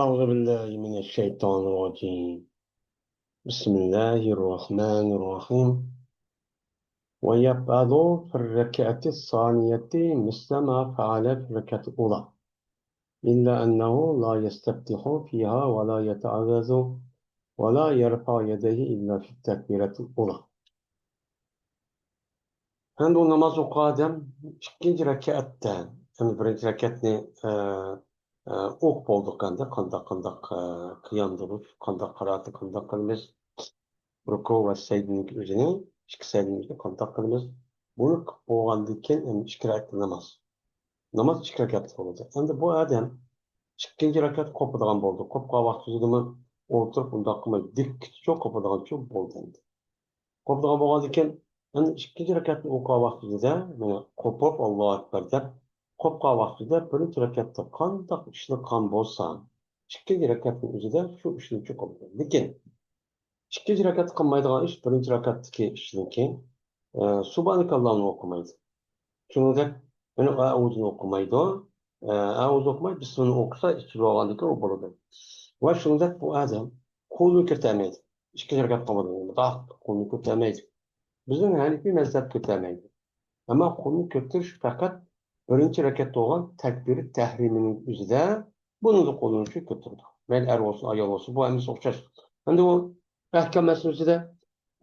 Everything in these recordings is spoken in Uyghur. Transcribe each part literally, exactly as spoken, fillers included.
أعوذ بالله من الشيطان الرجيم. بسم الله الرحمن الرحيم. ويفعل في الركعة الثانية مثل ما فعل في الركعة الأولى، إلا أنه لا يستفتح فيها ولا يتعوذ ولا يرفع يديه إلا في التكبيرة الأولى. ئەمدى ئۇ ناماز ئوقۇغان ئادەم ئىككىنچى رەكەتتە، يەنى بىرىنچى رەكەتنى، ئە، ئە، ئوقۇپ بولدۇق ئەمدى. قانداق، قانداق، ئە، قىيام تۇرۇش، قانداق قىرائەتنى قانداق قىلىمىز، رۇكۇ ۋە سەجدىنىڭ ئۆزىنى، ئىككى سەجدىنىڭ ئۆزىنى قانداق قىلىمىز؟ بۇنى قىلىپ بولغاندىن كېيىن ئەمدى ئىككى رەكەت ناماز. ناماز ئىككى رەكەتلىك بولىدۇ. ئەمدى بۇ ئادەم ئىككىنچى رەكەت قوپىدىغان بولدى. قوپقان ۋاقتىدا ئۇنداق قىلماي، دىككىچە قوپىدىغانچە بولدى ئەمدى. قوپىدىغان بولغاندىكىن، ئەمدى ئىككىنچى رەكەتنى ئوقۇغان ۋاقتىدا، مانا، قوپۇپ، «ئاللاھۇ ئەكبەر» دەپ، قوپقان ۋاقتىدا بىرىنچى رەكەتتە قانداق ئىشنى قىلغان بولسا، ئىككىنچى رەكەتنىڭ ئۆزىدە شۇ ئىشنى قىلىدۇ. لېكىن ئىككىنچى رەكەتتە قىلمايدىغان ئىش، بىرىنچى رەكەتتىكى ئىشنىڭكى، ئە، سۇبھانەكاللاھنى ئوقۇمايدۇ. شۇنىڭدەك، يەنە ئەئۇزۇنى ئوقۇمايدۇ. ئە، ئەئۇزۇ ئوقۇماي، بىسمىللانى ئوقۇسا، ئىچىدە بولغاندىكىن ئۇ بولىدۇ. ۋە شۇنىڭدەك بۇ ئادەم قولىنى كۆتەرمەيدۇ. ئىككىنچى رەكەت قىلمىدى. مۇنداق قولىنى كۆتەرمەيدۇ. بىزنىڭ ھەنىفىي مەزھەپ كۆتەرمەيدۇ. ئەمما قولنى كۆتۈرۈش پەقەت بىرىنچى رەكەتتە بولغان تەكبىرى تەھرىمىنىڭ ئۆزىدە بۇنىڭدا قولىنى كۆتۈرىدۇ. مەيلى ئەر بولسۇن، ئايال بولسۇن، بۇ ھەممىسى ئوخشاش. ئەمدى بۇ ئەھكام مەسىلىسىدە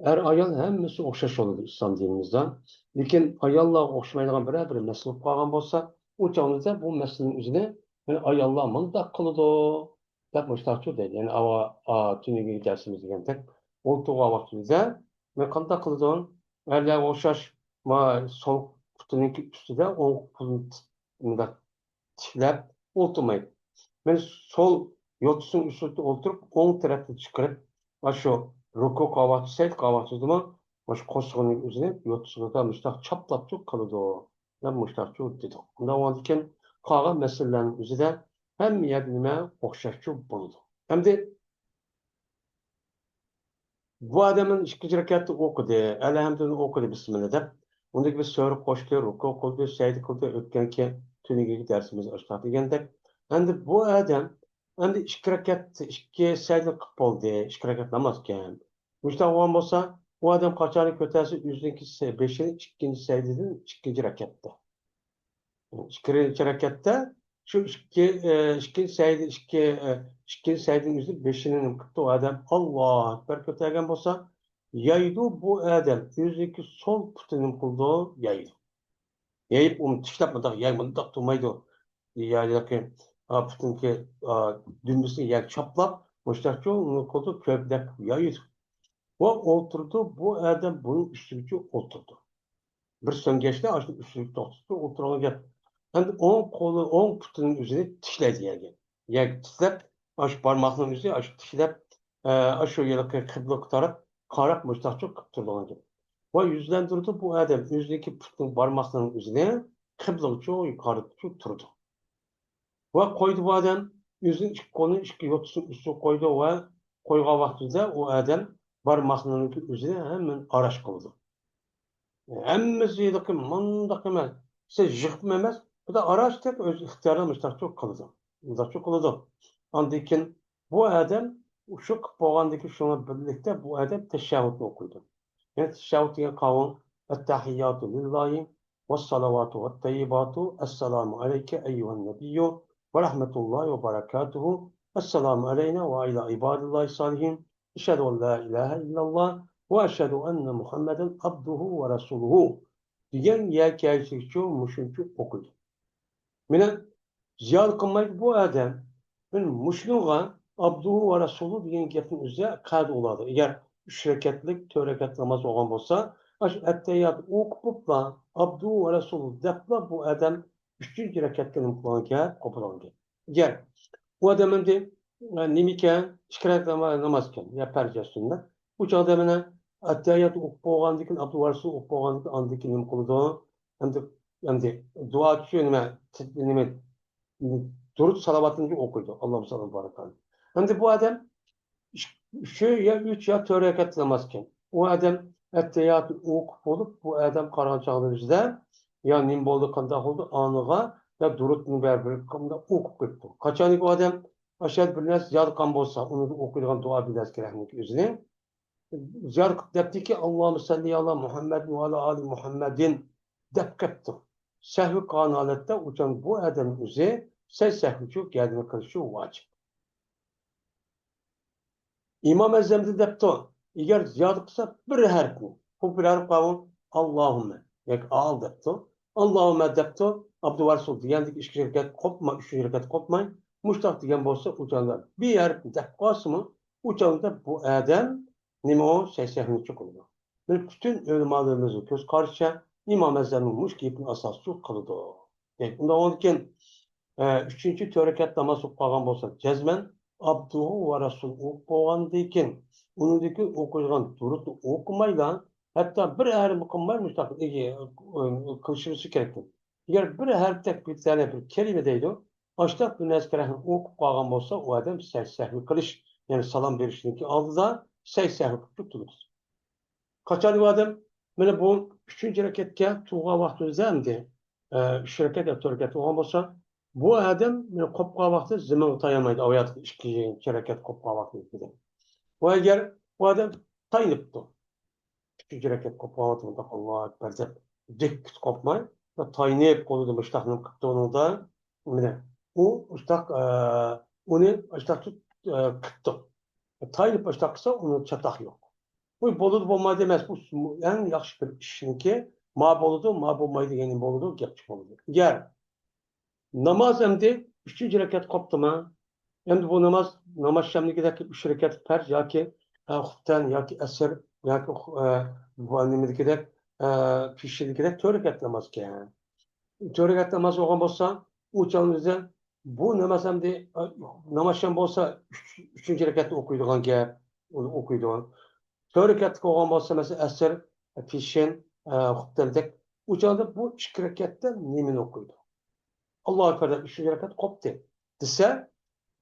ئەر-ئايال ھەممىسى ئوخشاش بولىدۇ ئىسلام دىنىمىزدا. لېكىن ئاياللارغا ئوخشىمايدىغان بىرەر بىر مەسىلە بولۇپ قالغان بولسا، ئۇ چاغدا بۇ مەسىلىنىڭ ئۆزىنى، يەنى ئاياللار مۇنداق قىلىدۇ دەپ مۇشتاقچۇ دەيدۇ. يەنى ئاۋا-، ئا، تۈنۈگۈنكى دەرسىمىز دېگەندەك، ئولتۇرغان ۋاقتىمىزدا مەن قانداق قىلىدۇ؟ ئەرلەرگە ئوخشاش، ما، سول پۇتىنىڭكى ئۈستىدە ئوڭ پۇتىنى مۇنداق تىكلەپ ئولتۇرمايدۇ. مەن سول يوتىسىنىڭ ئۈستىدە ئولتۇرۇپ، ئوڭ تەرەپنى چىقىرىپ، ئاشۇ رۇكۇ قىلغان ۋاقتى، سەجدە قىلغان ۋاقتىدىمۇ مۇشۇ قورسىقىنىڭ ئۆزىنى يوتىسىغا مۇشتاق چاپلاپچۇ قىلىدۇ دەپ مۇشتاقچۇ دېدۇق. ئۇنداق بولغاندىكىن قالغان مەسىلىلەرنىڭ ئۆزىدە ھەممە يەردە نېمە ئوخشاشچۇ بولىدۇ. ئەمدى بۇ ئادەم ئىككىنچى رەكەتتە ئوقۇدى، ئەلھەمدۇنى ئوقۇدى، بىسمىللا دەپ. ئۇندىن كېيىن سۈرە قوشتى، رۇكۇ قىلدى، سەجدە قىلدى، ئۆتكەنكى تۈنۈگۈنكى دەرسىمىز ئاشۇنداق دېگەندەك. ئەمدى بۇ ئادەم ئەمدى ئىككى رەكەت، ئىككى سەجدە قىلىپ بولدى، ئىككى رەكەت نامازكەن. مۇشۇنداق بولغان بولسا، ئۇ ئادەم قاچانى كۆتەرسە ئۆزىنىڭكى سە-، بېشىنى ئىككىنچى سەجدىدىن ئىككىنچى رەكەتتە. ئىككىنچى رەكەتتە شۇ ئىككى، ئىككىنچى سەجدە، ئىككى، ئىككىنچى سەجدىنىڭ ئۆزى بېشىنى نېمە قىپتۇ ئادەم، ئاللاھۇ ئەكبەر كۆتەرگەن بولسا، يايىدۇ بۇ ئادەم، ئۆزىنىڭكى سول پۇتىنى نېمە قىلىدۇ؟ يايىدۇ. يايىپ، ئۇنى تىكلەپ مۇنداق ياي، مۇنداق تۇرمايدۇ. يايىدىكى، ئا، پۇتىنىڭكى، ئا، دۈمبىسىنى يەرگە چاپلاپ، مۇشتاقچۇ نېمە قىلىدۇ؟ كۆپدەك يايىدۇ. ۋە ئولتۇرىدۇ، بۇ ئادەم بۇنىڭ ئۈستىگىچە ئولتۇرىدۇ. بىر سۆڭگەچنى ئاشۇ ئۈستىگە توختىتىپ ئولتۇرغان گەپ. ئەمدى ئوڭ قولى، ئوڭ پۇتىنىڭ ئۆزىنى تىكلەيدۇ يەرگە. يەرگە تىكلەپ، ئاشۇ بارماقنىڭ ئۆزى ئاشۇ تىكلەپ، ئە، ئاشۇ ھېلىقى قىبلىگە قاراپ، قاراپ مۇشتاقچۇ قىلىپ تۇرىدىغان گەپ. ۋە يۈزلەندۈرىدۇ بۇ ئادەم ئۆزىنىڭكى پۇتىنىڭ بارماقلىرىنىڭ ئۆزىنى قىبلىغىچۇ قارىتىپچۇ تۇرىدۇ. ۋە قويدى بۇ ئادەم ئۆزىنىڭ ئىككى قولىنى ئىككى يوتىسىنىڭ ئۈستىگە قويدى ۋە قويغان ۋاقتىدا ئۇ ئادەم بارماقلىرىنىڭكى ئۆزىنى ھەممىنى ئاراش قىلىدۇ. ھەممىسى ھېلىقى مۇنداق ئەمەس، سىز يىقىپمۇ ئەمەس، خۇدا ئاراشتەك ئۆز ئىختىيارى مۇشتاقچۇ قىلىدۇ. مۇنداقچۇ قىلىدۇ. ئاندىن كېيىن بۇ ئادەم شۇ قىلىپ بولغاندىن كېيىن شۇنىڭ بىللىكتە بۇ ئادەم تەشەھھۇدنى ئوقۇيدۇ. يەنى تەشەھھۇد دېگەن قاۋۇل، التحيات لله والصلوات والطيبات، السلام عليك أيها النبي ورحمة الله وبركاته، السلام علينا وعلى عباد الله الصالحين، أشهد أن لا إله إلا الله وأشهد أن محمدا عبده ورسوله دېگەن يەرگە كەلگۈچە مۇشۇنچە ئوقۇيدۇ. مانا زىيادە قىلمايدۇ بۇ ئادەم. مانا مۇشۇنىڭغا ئابدۇھۇ ۋە رەسۇلۇ دېگەن گەپنىڭ ئۆزى قەدە بولىدۇ. ئەگەر ئۈچ رەكەتلىك، تۆت رەكەت ناماز بولغان بولسا، ئاشۇ ئەتتەھىيات ئوقۇپلا، ئابدۇھۇ ۋە رەسۇلۇ دەپلا بۇ ئادەم ئۈچىنچى رەكەتكە نېمە قىلغان گەپ، قوپىدىغان گەپ. ئەگەر ئۇ ئادەم ئەمدى، ئە، نېمىكەن، ئىككى رەكەت ناما-، نامازكەن، يا پەرز يا سۈننەت. بۇ چاغدا مانا ئەتتەھىيات ئوقۇپ بولغاندىن كېيىن، ئابدۇھۇ ۋە رەسۇلۇ ئوقۇپ بولغاندىن كېيىن ئاندىن كېيىن نېمە قىلىدۇ؟ ئەمدى، ئەمدى دۇئا چۈشى نېمە، نېمە، دۇرۇت سالاۋاتنى ئوقۇيدۇ. ئاللاھۇممە ساللى ۋە بارىك ئەلەيھى. ئەمدى بۇ ئادەم ئۈچ يا ئۈچ يا تۆت رەكەت نامازكەن. ئۇ ئادەم ئەتتەھىياتنى ئوقۇپ بولۇپ، بۇ ئادەم قارىغان چاغدا بىزدە يا نېمە بولدى، قانداق بولدى، ئانىغا يا دۇرۇتنى بەرىبىر قانداق ئوقۇپ كەتتى. قاچانكى ئۇ ئادەم ئاشۇ يەردە بىر نەرسە زىيادە قالغان بولسا، ئۇنى ئوقۇيدىغان دۇئا بىلەسكى رەھمىكى ئۆزىنى. زىيادە قىلىپ دەپتىكى، «ئاللاھۇممە سەللى ئالا مۇھەممەدىن ۋە ئالا ئالى مۇھەممەدىن» دەپ قېپتۇ. سەھۋى قىلغان ھالەتتە ئۇچان بۇ ئادەم ئۆزى سەي سەھۋى ئۈچۈن گەدىنى قىلىشى ۋاجىپ. ئىمام ئەزەمدىن دەپتۇ، ئەگەر زىيادە قىلسا بىر ھەرپنى، بۇ بىر ھەرپ قالغان، «ئاللاھۇممە» ياكى «ئال» دەپتۇ. «ئاللاھۇممە» دەپتۇ، ئابدۇ ۋە رەسۇل دېگەندىكى ئىككى رەكەت قوپماي، ئۈچىنچى رەكەت قوپماي، مۇشتاق دېگەن بولسا، ئۇ چاغدا بىر ھەرپنى دەپ قالسىمۇ، ئۇ چاغدا بۇ ئادەم نېمە ئۇ؟ سەي سەھۋىنى قىلىدۇ. بىر پۈتۈن ئۆلىمالىرىمىزنىڭ كۆز قارىشىچە، ئىمام ئەزەمنىڭ مۇشۇ گېپىنى ئاساس قىلىدۇ. دەيدۇ. ئۇنداق بولغاندىكىن، ئە، ئۈچىنچى تۆت رەكەت ناماز ئوقۇپ قالغان بولسا، جەزمەن ئابدۇھۇ ۋە رەسۇل ئوقۇپ بولغاندىن كېيىن، ئۇنىڭدىن كېيىن ئوقۇيدىغان دۇرۇتنى ئوقۇمايلا، ھەتتا بىر ھەرپمۇ قىلماي مۇشۇنداق، ئە، قىلىشىمىز كېرەك. ئەگەر بىر ھەرپتەك بىر تەنە بىر كەلىمە دەيدۇ، ئاشۇنداق بىر نەرسە كېرەكنى ئوقۇپ قالغان بولسا، ئۇ ئادەم سەي سەھۋى قىلىش، يەنى سالام بېرىشنىڭكى ئالدىدا سەي سەھۋى قىلىپ تۇرىدۇ. قاچان ئۇ ئادەم، مانا بۇ ئۈچىنچى رەكەتكە تۇرغان ۋاقتىمىزدا ئەمدى، ئە، ئۈچ رەكەت يا تۆت رەكەت بولغان بولسا، بۇ ئادەم مانا قوپقان ۋاقتى زېمىنغا تايانمايدۇ. ئاۋاياتقا ئىككىنچى رەكەت قوپقان ۋاقتىدا. ۋە ئەگەر بۇ ئادەم تايىنىپتۇ، ئۈچىنچى رەكەت قوپقان ۋاقتىدا مۇنداق «ئاللاھۇ ئەكبەر» دەپ جىككىت قوپماي، تايىنىپ قولىدا مۇشتاقنى قىپتۇ ئۇنىڭدا. مانا ئۇ مۇشتاق، ئە، ئۇنى مۇشتاق تۇت-، ئە، قىپتۇ. تايىنىپ مۇشتاق قىلسا، ئۇنىڭ چاتاق يوق. بۇ بولىدۇ، بولمايدۇ ئەمەس. بۇ ئەڭ ياخشى بىر ئىشنىڭكى، ما بولىدۇ، ما بولمايدۇ دېگەن بولىدۇ، گەپ چىقمايدۇ. ئەگەر ناماز ئەمدى ئۈچىنچى رەكەت قوپتىما؟ ئەمدى بۇ ناماز، ناماز شەمدىكىدەك ئۈچ رەكەت پەرز ياكى، ئە، خۇپتەن ياكى ئەسىر ياكى، ئە، بۇ نېمىدىكىدەك، ئە، پېشىندىكىدەك تۆت رەكەت ناماز ئىكەن. تۆت رەكەت ناماز بولغان بولسا، ئۇ چاغدا بۇ ناماز ئەمدى، ئە، ناماز شەم بولسا ئۈچ، ئۈچىنچى رەكەتتە ئوقۇيدىغان گەپ، ئۇنى ئوقۇيدۇ. تۆت رەكەتلىك بولغان بولسا، مەسىلەن، ئەسىر، پېشىن، ئە، خۇپتەندەك. ئۇ چاغدا بۇ ئىككى رەكەتتە نېمىنى ئوقۇيدۇ؟ «ئاللاھۇ ئەكبەر» دەپ ئۈچىنچى رەكەت قوپتى دېسە،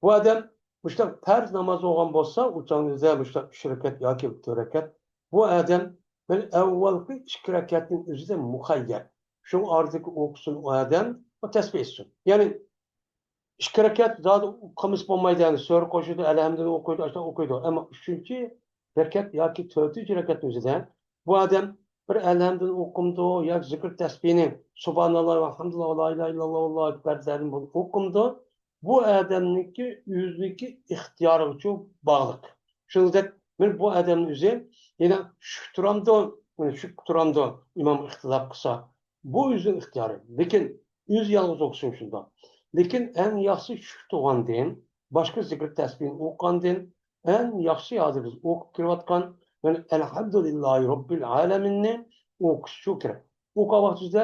بۇ ئادەم مۇشۇنداق پەرز ناماز بولغان بولسا، ئۇ چاغدا مۇشۇنداق ئۈچ رەكەت ياكى تۆت رەكەت، بۇ ئادەم بىر ئەۋۋەلقى ئىككى رەكەتنىڭ ئۆزىدە مۇخەييەر. شۇنىڭ ئارىدىكى ئوقۇسۇن ئۇ ئادەم، ئۇ تەسبىھ ئېيتسۇن. يەنى ئىككى رەكەت زادى قىلمىسا بولمايدۇ، يەنى سۈرە قوشىدۇ، ئەلھەمدۇنى ئوقۇيدۇ، ئاشۇنداق ئوقۇيدۇ. ئەمما ئۈچىنچى رەكەت ياكى تۆتىنچى رەكەتنىڭ ئۆزىدە بۇ ئادەم بىر ئەلھەمدۇنى ئوقۇمدۇ ياكى زىكىر تەسبىھنى، سۇبھاناللا ۋەلھەمدۇلىللا ۋە لا ئىلاھە ئىللاللا ۋاللاھۇ ئەكبەر دەپ ئوقۇمدۇ، بۇ ئادەمنىڭكى ئۆزىنىڭكى ئىختىيارىغىچۇ باغلىق. شۇنىڭدەك، مانا بۇ ئادەمنىڭ ئۆزى يەنە چۈشۈپ تۇرامدۇ، مانا چۈشۈپ تۇرامدۇ، ئىمام ئىختىلاپ قىلسا، بۇ ئۆزىنىڭ ئىختىيارى. لېكىن ئۆزى يالغۇز ئوقۇسىمۇ شۇنداق. لېكىن ئەڭ ياخشىسى چۈشۈپ تۇرغاندىن، باشقا زىكىر تەسبىھنى ئوقۇغاندىن، ئەڭ ياخشىسى ھازىر بىز ئوقۇپ كېلىۋاتقان، يەنى ئەلھەمدۇلىللاھى رەببىل ئالەمىننى ئوقۇش شۇ كېرەك. ئوقۇغان ۋاقتىمىزدا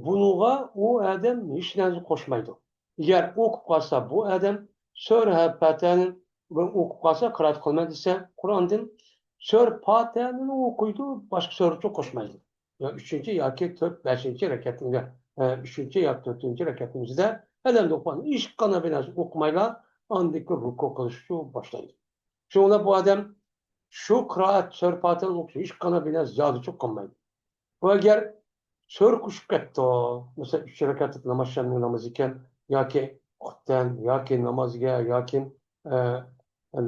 بۇنىڭغا ئۇ ئادەم ھېچ نەرسە قوشمايدۇ. ئەگەر ئوقۇپ قالسا بۇ ئادەم سۈرە پاتىھەنى ئوقۇپ قالسا، قىرائەت قىلىمەن دېسە، قۇرئاندىن سۈرە پاتىھەنى ئوقۇيدۇ، باشقا سۈرىنى قوشمايدۇ. يا ئۈچىنچى ياكى تۆت، بەشىنچى رەكەتنىڭ، ئە، ئۈچىنچى ياكى تۆتىنچى رەكەتنىڭ ئۆزىدە ئەلھەمدۇ ئوقۇغان، ھېچقانداق بىر نەرسە ئوقۇمايلا، ئاندىن كېيىن رۇكۇ قىلىشنى باشلايدۇ. شۇڭا بۇ ئادەم شۇ قىرائەت سۈرە پاتىھەنى ئوقۇش، ھېچقانداق بىر نەرسە زىيادىچۇ قىلمايدۇ. بۇ ئەگەر سۈرە قوشۇپ كەتتى، مەسىلەن، ئۈچ رەكەتلىك ناماز شەمنىڭ نامىزى ئىكەن، ياكى خۇپتەن، ياكى نامازگە، ياكى، ئە،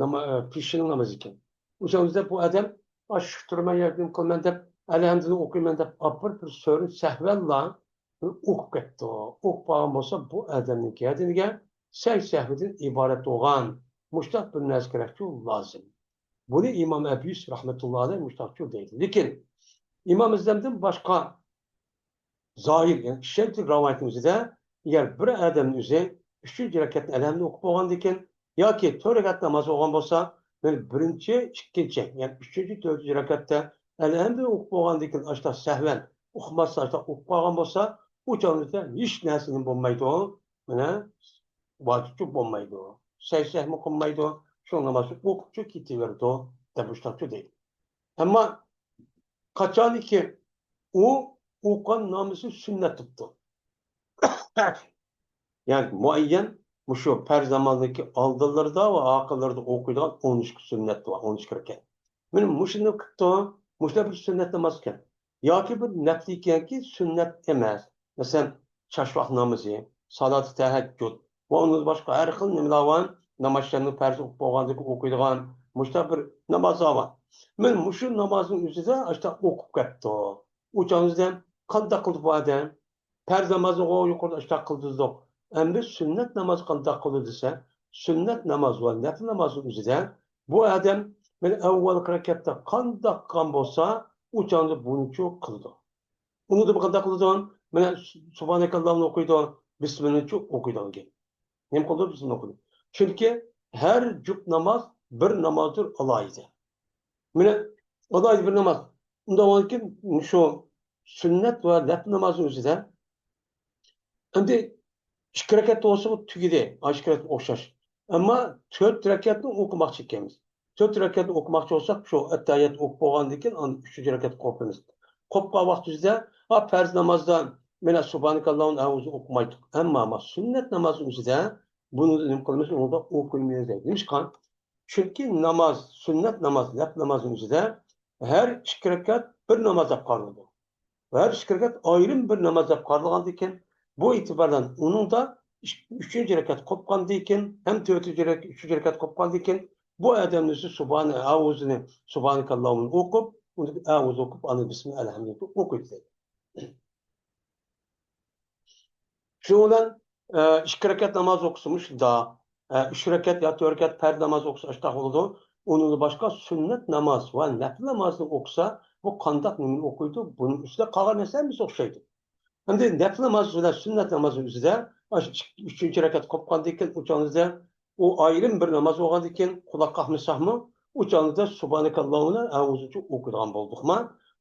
ناما-، ئە، پېشىننىڭ نامىزى ئىكەن. ئۇ چاغدا بۇ ئادەم، «ئا، چۈشۈپ تۇرىمەن، ياردەم قىلىمەن» دەپ، ئەلھەمدۇنى ئوقۇيمەن دەپ، ئاپىرىپ بىر سۈرىنى سەھۋەنلا ئوقۇپ كەتتى. ئوقۇپ قالغان بولسا، بۇ ئادەمنىڭ گەدىنىگە سەي سەھۋىدىن ئىبارەت بولغان مۇشتاق بىر نەرسە كېرەكچۇ لازىم. بۇنى ئىمام ئەبۇ يۈسۈپ رەھمەتۇللا ئەلەيھ مۇشتاقچۇ دەيدۇ. لېكىن ئىمام ئەزەمدىن باشقا زاھىر، يەنى ئىشەنچلىك رىۋايىتىمىزدە، ئەگەر بىر ئادەمنىڭ ئۆزى ئۈچىنچى رەكەتنى ئەلھەمدۇنى ئوقۇپ بولغاندىن كېيىن ياكى تۆت رەكەت ناماز ئوقۇغان بولسا، مەن بىرىنچى، ئىككىنچى، يەنى ئۈچىنچى، تۆتىنچى رەكەتتە ئەلھەمدۇنى ئوقۇپ بولغاندىن كېيىن ئاشتا سەھۋەن ئوقۇماستا ئاشتا ئوقۇپ قالغان بولسا، ئۇ چاغدا ھېچ نەرسىدىن بولمايدۇ. مانا ۋاجىپچۇ بولمايدۇ. سەي سەھۋمۇ قىلمايدۇ. شۇ نامازنى ئوقۇپچۇ كېتىۋېرىدۇ دەپ مۇشتاقچۇ دەيدۇ. ئەمما قاچانكى ئۇ ئوقۇغان نامىزى سۈننەت تۇپتۇ. يەنى مۇئەييەن مۇشۇ پەرز نامازنىڭكى ئالدىلىرىدا ۋە ئاخىرلىرىدا ئوقۇيدىغان ئون ئىككى سۈننەت بار، ئون ئىككى رەكەت. مانا مۇشۇنى قىپتۇ، مۇشۇنداق بىر سۈننەت ناماز ئىكەن. ياكى بىر نەپلى ئىكەنكى، سۈننەت ئەمەس. مەسىلەن، چاشۋاق نامىزى، سالاتى تەھەججۇد ۋە ئۇنىڭدىن باشقا ھەر خىل نېمىلەر بار. ناماز شەرتنىڭ پەرزى ئوقۇپ بولغاندىن كېيىن ئوقۇيدىغان مۇشۇنداق بىر نامازلار بار. مەن مۇشۇ نامازنىڭ ئۆزىدە ئاشۇنداق ئوقۇپ كەپتۇ. ئۇ چاغدا قانداق قىلدى بۇ ئادەم؟ پەرز نامازنىغۇ يۇقىرىدا ئاشۇنداق قىلدى دېدۇق. ئەمدى سۈننەت ناماز قانداق قىلدى دېسە، سۈننەت ناماز ۋە نەپلى نامازنىڭ ئۆزىدە بۇ ئادەم مانا ئاۋۋالقى رەكەتتە قانداق قىلغان بولسا، ئۇ چاغدا بۇنىچۇ قىلىدۇ. ئۇنىڭدا قانداق قىلىدۇ؟ مانا سۇبھانەكاللاھنى ئوقۇيدۇ، بىسمىللانىچۇ ئوقۇيدۇ. نېمە قىلىدۇ؟ بىسمىللا ئوقۇيدۇ. چۈنكى ھەر جۈپ ناماز بىر نامازدۇر ئالاھىدە. مانا ئالاھىدە بىر ناماز. ئۇنداق بولغاندىكىن شۇ سۈننەت ۋە نەپلى نامازنىڭ ئۆزىدە ئەمدى ئىككى رەكەت بولسىمۇ تۈگىدى، ئىككى رەكەت ئوخشاش. ئەمما تۆت رەكەتنى ئوقۇماقچى ئىكەنمىز. تۆت رەكەتنى ئوقۇماقچى بولساق، شۇ ئەتتەھىيات ئوقۇپ بولغاندىن كېيىن، ئاندىن ئۈچىنچى رەكەتكە قوپىمىز. قوپقان ۋاقتىمىزدا، ھە، پەرز نامازدا مانا سۇبھانەكاللاھۇ ئەئۇزۇ ئوقۇمايتتۇق. ئەمما، ئەمما سۈننەت نامازنىڭ ئۆزىدە بۇنى نېمە قىلىمىز؟ ئۇنىڭدا ئوقۇيمىز دەيدۇ. نېمىشقا؟ چۈنكى ناماز، سۈننەت ناماز، نەپلى نامازنىڭ ئۆزىدە ھەر ئىككى رەكەت بىر ناماز دەپ قارىلىدۇ. ھەر ئىككى رەكەت ئايرىم بىر ناماز دەپ قارالغاندىكىن، بۇ ئېتىبار بىلەن ئۇنىڭدا ئۈچ-، ئۈچىنچى رەكەت قوپقاندىن كېيىن، ھەم تۆتىنچى رەكەت، ئۈچىنچى رەكەت قوپقاندىن كېيىن، بۇ ئادەمنىڭ ئۆزى سۇبھانە، ئەئۇزۇنى، سۇبھانەكاللاھۇنى ئوقۇپ، ئۇنى ئەئۇزۇ ئوقۇپ، ئاندىن بىسمىللا ئەلھەمدۇلىللاھ ئوقۇيدۇ دەيدۇ. شۇنىڭ بىلەن، ئە، ئىككى رەكەت ناماز ئوقۇسىمۇ شۇنداق، ئە، ئۈچ رەكەت يا تۆت رەكەت پەرز ناماز ئوقۇسا ئاشۇنداق بولىدۇ. ئۇنىڭدىن باشقا سۈننەت ناماز ۋە نەپلى نامازنى ئوقۇسا، بۇ قانداق نېمىنى ئوقۇيدۇ؟ بۇنىڭ ئۈستىدە قالغان نەرسە ھەممىسى ئوخشايدۇ. ئەمدى نەپلى ناماز بىلەن سۈننەت نامازنىڭ ئۆزىدە، ئاشۇ ئۈچىنچى رەكەت قوپقاندىن كېيىن ئۇ چاغدا ئۇ ئايرىم بىر ناماز بولغاندىن كېيىن قۇلاق قاقمىساقمۇ، ئۇ چاغدا سۇبھانەكاللاھۇ بىلەن ئەئۇزۇچۇ ئوقۇيدىغان بولدۇقما؟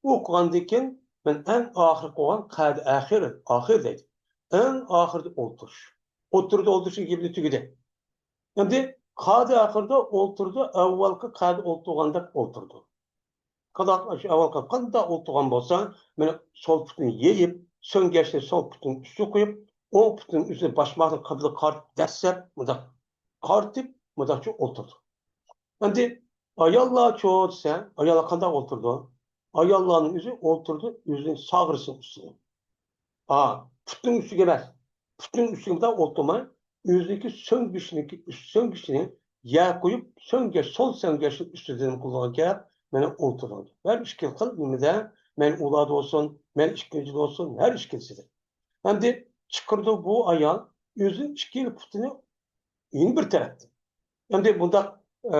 ئوقۇغاندىن كېيىن مەن ئەڭ ئاخىرقى قويغان قەئىدە ئاخىر، ئاخىر دەيدۇ. ئەڭ ئاخىرىدا ئولتۇرۇش. ئوتتۇرىدا ئولتۇرۇشنىڭ گېپى تۈگىدى. ئەمدى قەئىدە ئاخىرىدا ئولتۇرىدۇ، ئاۋۋالقى قەئىدە ئولتۇرغاندەك ئولتۇرىدۇ. قانداق، شۇ ئاۋۋالقى قانداق ئولتۇرغان بولسا، مانا سول پۇتىنى يېيىپ، سۆڭگەچنى سول پۇتىنىڭ ئۈستىگە قويۇپ، ئوڭ پۇتىنىڭ ئۆزى باشماقنى قىبلىگە قارىتىپ دەسسەپ، مۇنداق قارىتىپ، مۇنداقچە ئولتۇرىدۇ. ئەمدى ئاياللارچۇ دېسە، ئاياللار قانداق ئولتۇرىدۇ؟ ئاياللارنىڭ ئۆزى ئولتۇرىدۇ، ئۆزىنىڭ ساغرىسىنىڭ ئۈستىگە. ھا، پۇتنىڭ ئۈستىگە ئەمەس. پۇتنىڭ ئۈستىگە مۇنداق ئولتۇرماي، ئۆزىنىڭكى سۆڭگىچىنىڭكى، سۆڭگىچىنى يەرگە قويۇپ، سۆڭگەچ، سول سۆڭگەچنىڭ ئۈستىدە نېمە قىلىدىغان گەپ؟ مانا ئولتۇرىدىغان گەپ. ھەر ئىككى خىل نېمىدە، مەيلى ئۇلاردا بولسۇن، مەيلى ئىككىنچىدە بولسۇن، ھەر ئىككىلىسىدە. ئەمدى چىقىرىدۇ بۇ ئايال ئۆزىنىڭ ئىككىلا پۇتىنى يەنە بىر تەرەپتىن. ئەمدى بۇنداق، ئە،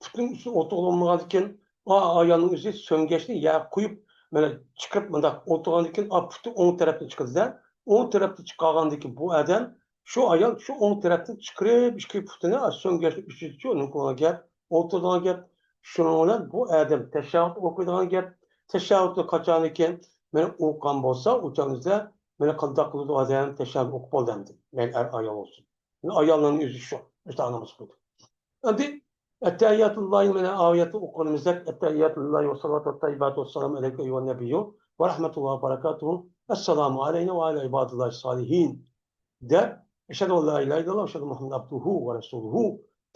پۇتنىڭ ئۈستىدە ئولتۇرغىلى بولمىغاندىكىن، ئا-، ئايالنىڭ ئۆزى سۆڭگەچنى يەرگە قويۇپ، مانا چىقىرىپ مۇنداق ئولتۇرغاندىن كېيىن، ئا، پۇتى ئوڭ تەرەپتىن چىقىدۇ-دە، ئوڭ تەرەپتىن چىقارغاندىن كېيىن بۇ ئادەم شۇ ئايال شۇ ئوڭ تەرەپتىن چىقىرىپ ئىككى پۇتىنى، ئا، سۆڭگەچنى ئۈستىدىچۇ نېمە قىلغان گەپ، ئولتۇرىدىغان گەپ. شۇنىڭ بىلەن بۇ ئادەم تەشەھھۇد ئوقۇيدىغان گەپ. تەشەھھۇدنى قاچانكى مانا ئوقۇغان بولسا، ئۇ چاغدا مانا قانداق قىلىدۇ ئادەم؟ تەشەھھۇد ئوقۇپ بولدى ئەمدى. مەيلى ئەر ئايال بولسۇن. ئاياللارنىڭ ئۆزى شۇ، مۇشۇنداق ناماز ئوقۇيدۇ. ئەمدى ئەتتەھىياتۇللاھنى مانا ئايەتتە ئوقۇغىنىمىزدەك، ئەتتەھىياتۇللاھى ۋەسسالاتۇ ۋەتتەييىباتۇ ۋەسسالامۇ ئەلەيكە ئەييۇھەننەبىييۇ ۋە رەھمەتۇللاھى ۋە بەرەكاتۇھۇ، ئەسسالامۇ ئەلەينا ۋە ئەلا ئىبادىللاھىس سالىھىن دەپ، ئەشھەدۇ ئەللا ئىلاھە ئىللەللاھ ۋە ئەشھەدۇ مۇھەممەدەن ئەبدۇھۇ ۋە رەسۇلۇھۇ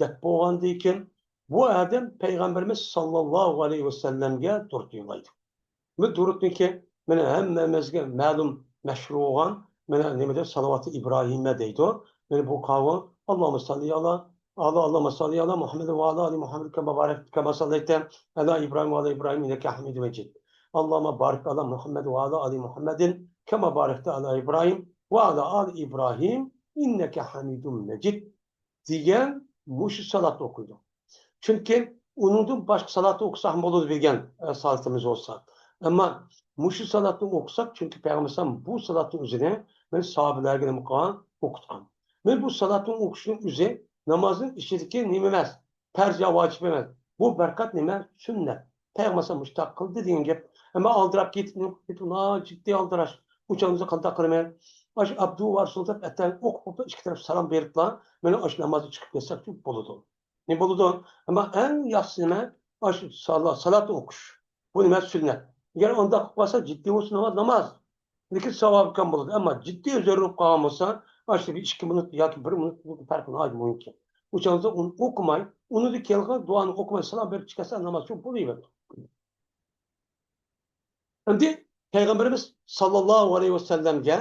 دەپ بولغاندىن كېيىن، بۇ ئادەم پەيغەمبىرىمىز ساللاللاھۇ ئەلەيھى ۋەسەللەمگە دۇرۇت يوللايدۇ. بۇ دۇرۇتنىڭكى مانا ھەممىمىزگە مەلۇم، مەشھۇر بولغان، مانا نېمىدە، سالىۋاتى ئىبراھىمە دەيدۇ. مانا بۇ قاۋۇ، اللهم صل على، على، اللهم صل على محمد وعلى آل محمد كما باركت، كما صليت على إبراهيم وعلى آل إبراهيم إنك حميد مجيد. اللهم بارك على محمد وعلى آل محمد كما باركت على إبراهيم وعلى آل إبراهيم إنك حميد مجيد دېگەن مۇشۇ سالاتنى ئوقۇيدۇ. چۈنكى ئۇنىڭدىن باشقا سالاتنى ئوقۇساقمۇ بولىدۇ بىلگەن، ئە، سالىتىمىز بولسا. ئەمما مۇشۇ سالاتنى ئوقۇساق، چۈنكى پەيغەمبەر ئەلەيھىسسالام بۇ سالاتنىڭ ئۆزىنى مانا ساھابىلەرگە نېمە قىلغان؟ ئوقۇتقان. مانا بۇ سالاتنىڭ ئوقۇشنىڭ ئۆزى نامازنىڭ ئىچىدىكى نېمە ئەمەس، پەرز يا ۋاجىپ ئەمەس. بۇ بىر قات نېمە؟ سۈننەت. پەيغەمبەر ئەلەيھىسسالام مۇشۇنداق قىلدى دېگەن گەپ. ئەمما ئالدىراپ كېتىپ، نېمە قىلىپ كېتىپ، ناھايىتى جىددىي ئالدىراش. ئۇ چاغدا قانداق قىلىمەن؟ ئاشۇ ئابدۇ ۋە رەسۇل دەپ ئەتەڭ ئوقۇپ، ئوقۇپ، ئىككى تەرەپ سالام بېرىپلا، مانا ئاشۇ نامازدىن چىقىپ كەتسەك بولىدۇ. نېمە بولىدۇ؟ ئەمما ئەڭ ياخشىسى نېمە؟ ئاشۇ سالا-، سالات ئوقۇش. بۇ نېمە؟ سۈننەت. ئەگەر ئۇنداق قىلىپ قالسا، جىددىي بولسا ناماز، ناماز. لېكىن ساۋابىكەن بولىدۇ. ئەمما جىددىي زۆرۈر بولۇپ قالغان بولسا، ئاشۇ بىر ئىككى مىنۇت ياكى بىر مىنۇت پەرقى ناھايىتى مۇھىمكەن. ئۇ چاغدا ئۇنى ئوقۇماي، ئۇنىڭدىن كېيىنكى دۇئانى ئوقۇماي، سالام بېرىپ چىقىپ كەتسە، ناماز شۇ بولۇۋېرىدۇ. ئەمدى پەيغەمبىرىمىز ساللاللاھۇ ئەلەيھى ۋەسەللەمگە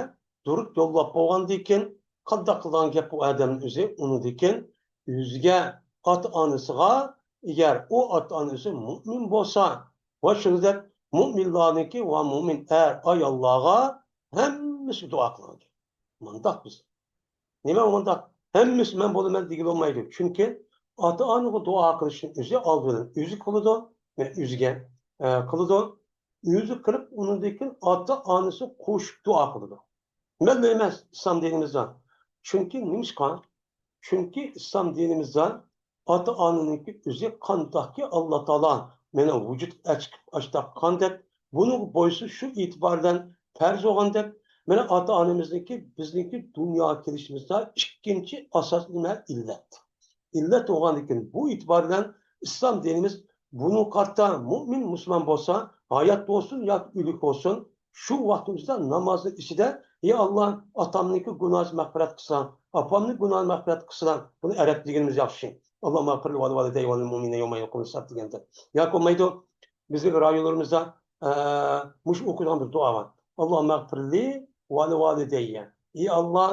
دۇرۇت يوللاپ بولغاندىن كېيىن، قانداق قىلىدىغان گەپ بۇ ئادەمنىڭ ئۆزى؟ ئۇنىڭدىن كېيىن ئۆزىگە، ئاتا-ئانىسىغا، ئەگەر ئۇ ئاتا-ئانىسى مۇئمىن بولسا، ۋە شۇنىڭدەك مۇئمىنلارنىڭكى ۋە مۇئمىن ئەر ئاياللارغا ھەممىسىگە دۇئا قىلىدۇ. مۇنداق بىز. نېمە مۇنداق؟ ھەممىسى مەن بولىمەن دېگىلى بولمايدۇ. چۈنكى ئاتا-ئانىغا دۇئا قىلىشنى ئۆزى ئالدى بىلەن ئۆزى قىلىدۇ، ۋە ئۆزىگە، ئە، قىلىدۇ. ئۆزى قىلىپ، ئۇنىڭدىن كېيىن ئاتا-ئانىسى قوشۇپ دۇئا قىلىدۇ. مەن دەيمەن ئىسلام دىنىمىزدا. چۈنكى نېمىشقا؟ چۈنكى ئىسلام دىنىمىزدا ئاتا-ئانىنىڭكى ئۆزى قانداقكى ئاللا تائالا مېنى ۋۇجۇدقا ئەچىقىپ ئاشتاق قىلغاندەك، بۇنىڭغا بويسۇن شۇ ئېتىبار بىلەن پەرز بولغاندەك، مانا ئاتا-ئانىمىزنىڭكى، بىزنىڭكى دۇنياغا كېلىشىمىزدا ئىككىنچى ئاساس نېمە؟ ئىللەت. ئىللەت بولغاندىكىن بۇ ئېتىبار بىلەن ئىسلام دىنىمىز بۇنىڭغا قارىتا مۇئمىن مۇسۇلمان بولسا، ھايات بولسۇن ياكى ئۆلۈك بولسۇن، شۇ ۋاقتىمىزدا نامازنىڭ ئىچىدە، يا ئاللا، ئاتامنىڭكى گۇناھىنى مەغپىرەت قىلسىلا، ئاپامنىڭ گۇناھىنى مەغپىرەت قىلسىلا، بۇنى ئەرەب دېگىنىمىز ياخشى. ئاللا مەغپىرلى ۋەلىۋالىدەي ۋەلىلمۇئمىنىنە يەۋمە يەقۇمۇسسىرات دېگەندەك. ياكى بولمايدۇ، بىزنىڭ رايونلىرىمىزدا، ئە، مۇشۇ ئوقۇيدىغان بىر دۇئا بار. ئاللا مەغپىرلى ۋەلىۋالىدەييە. ئى ئاللا،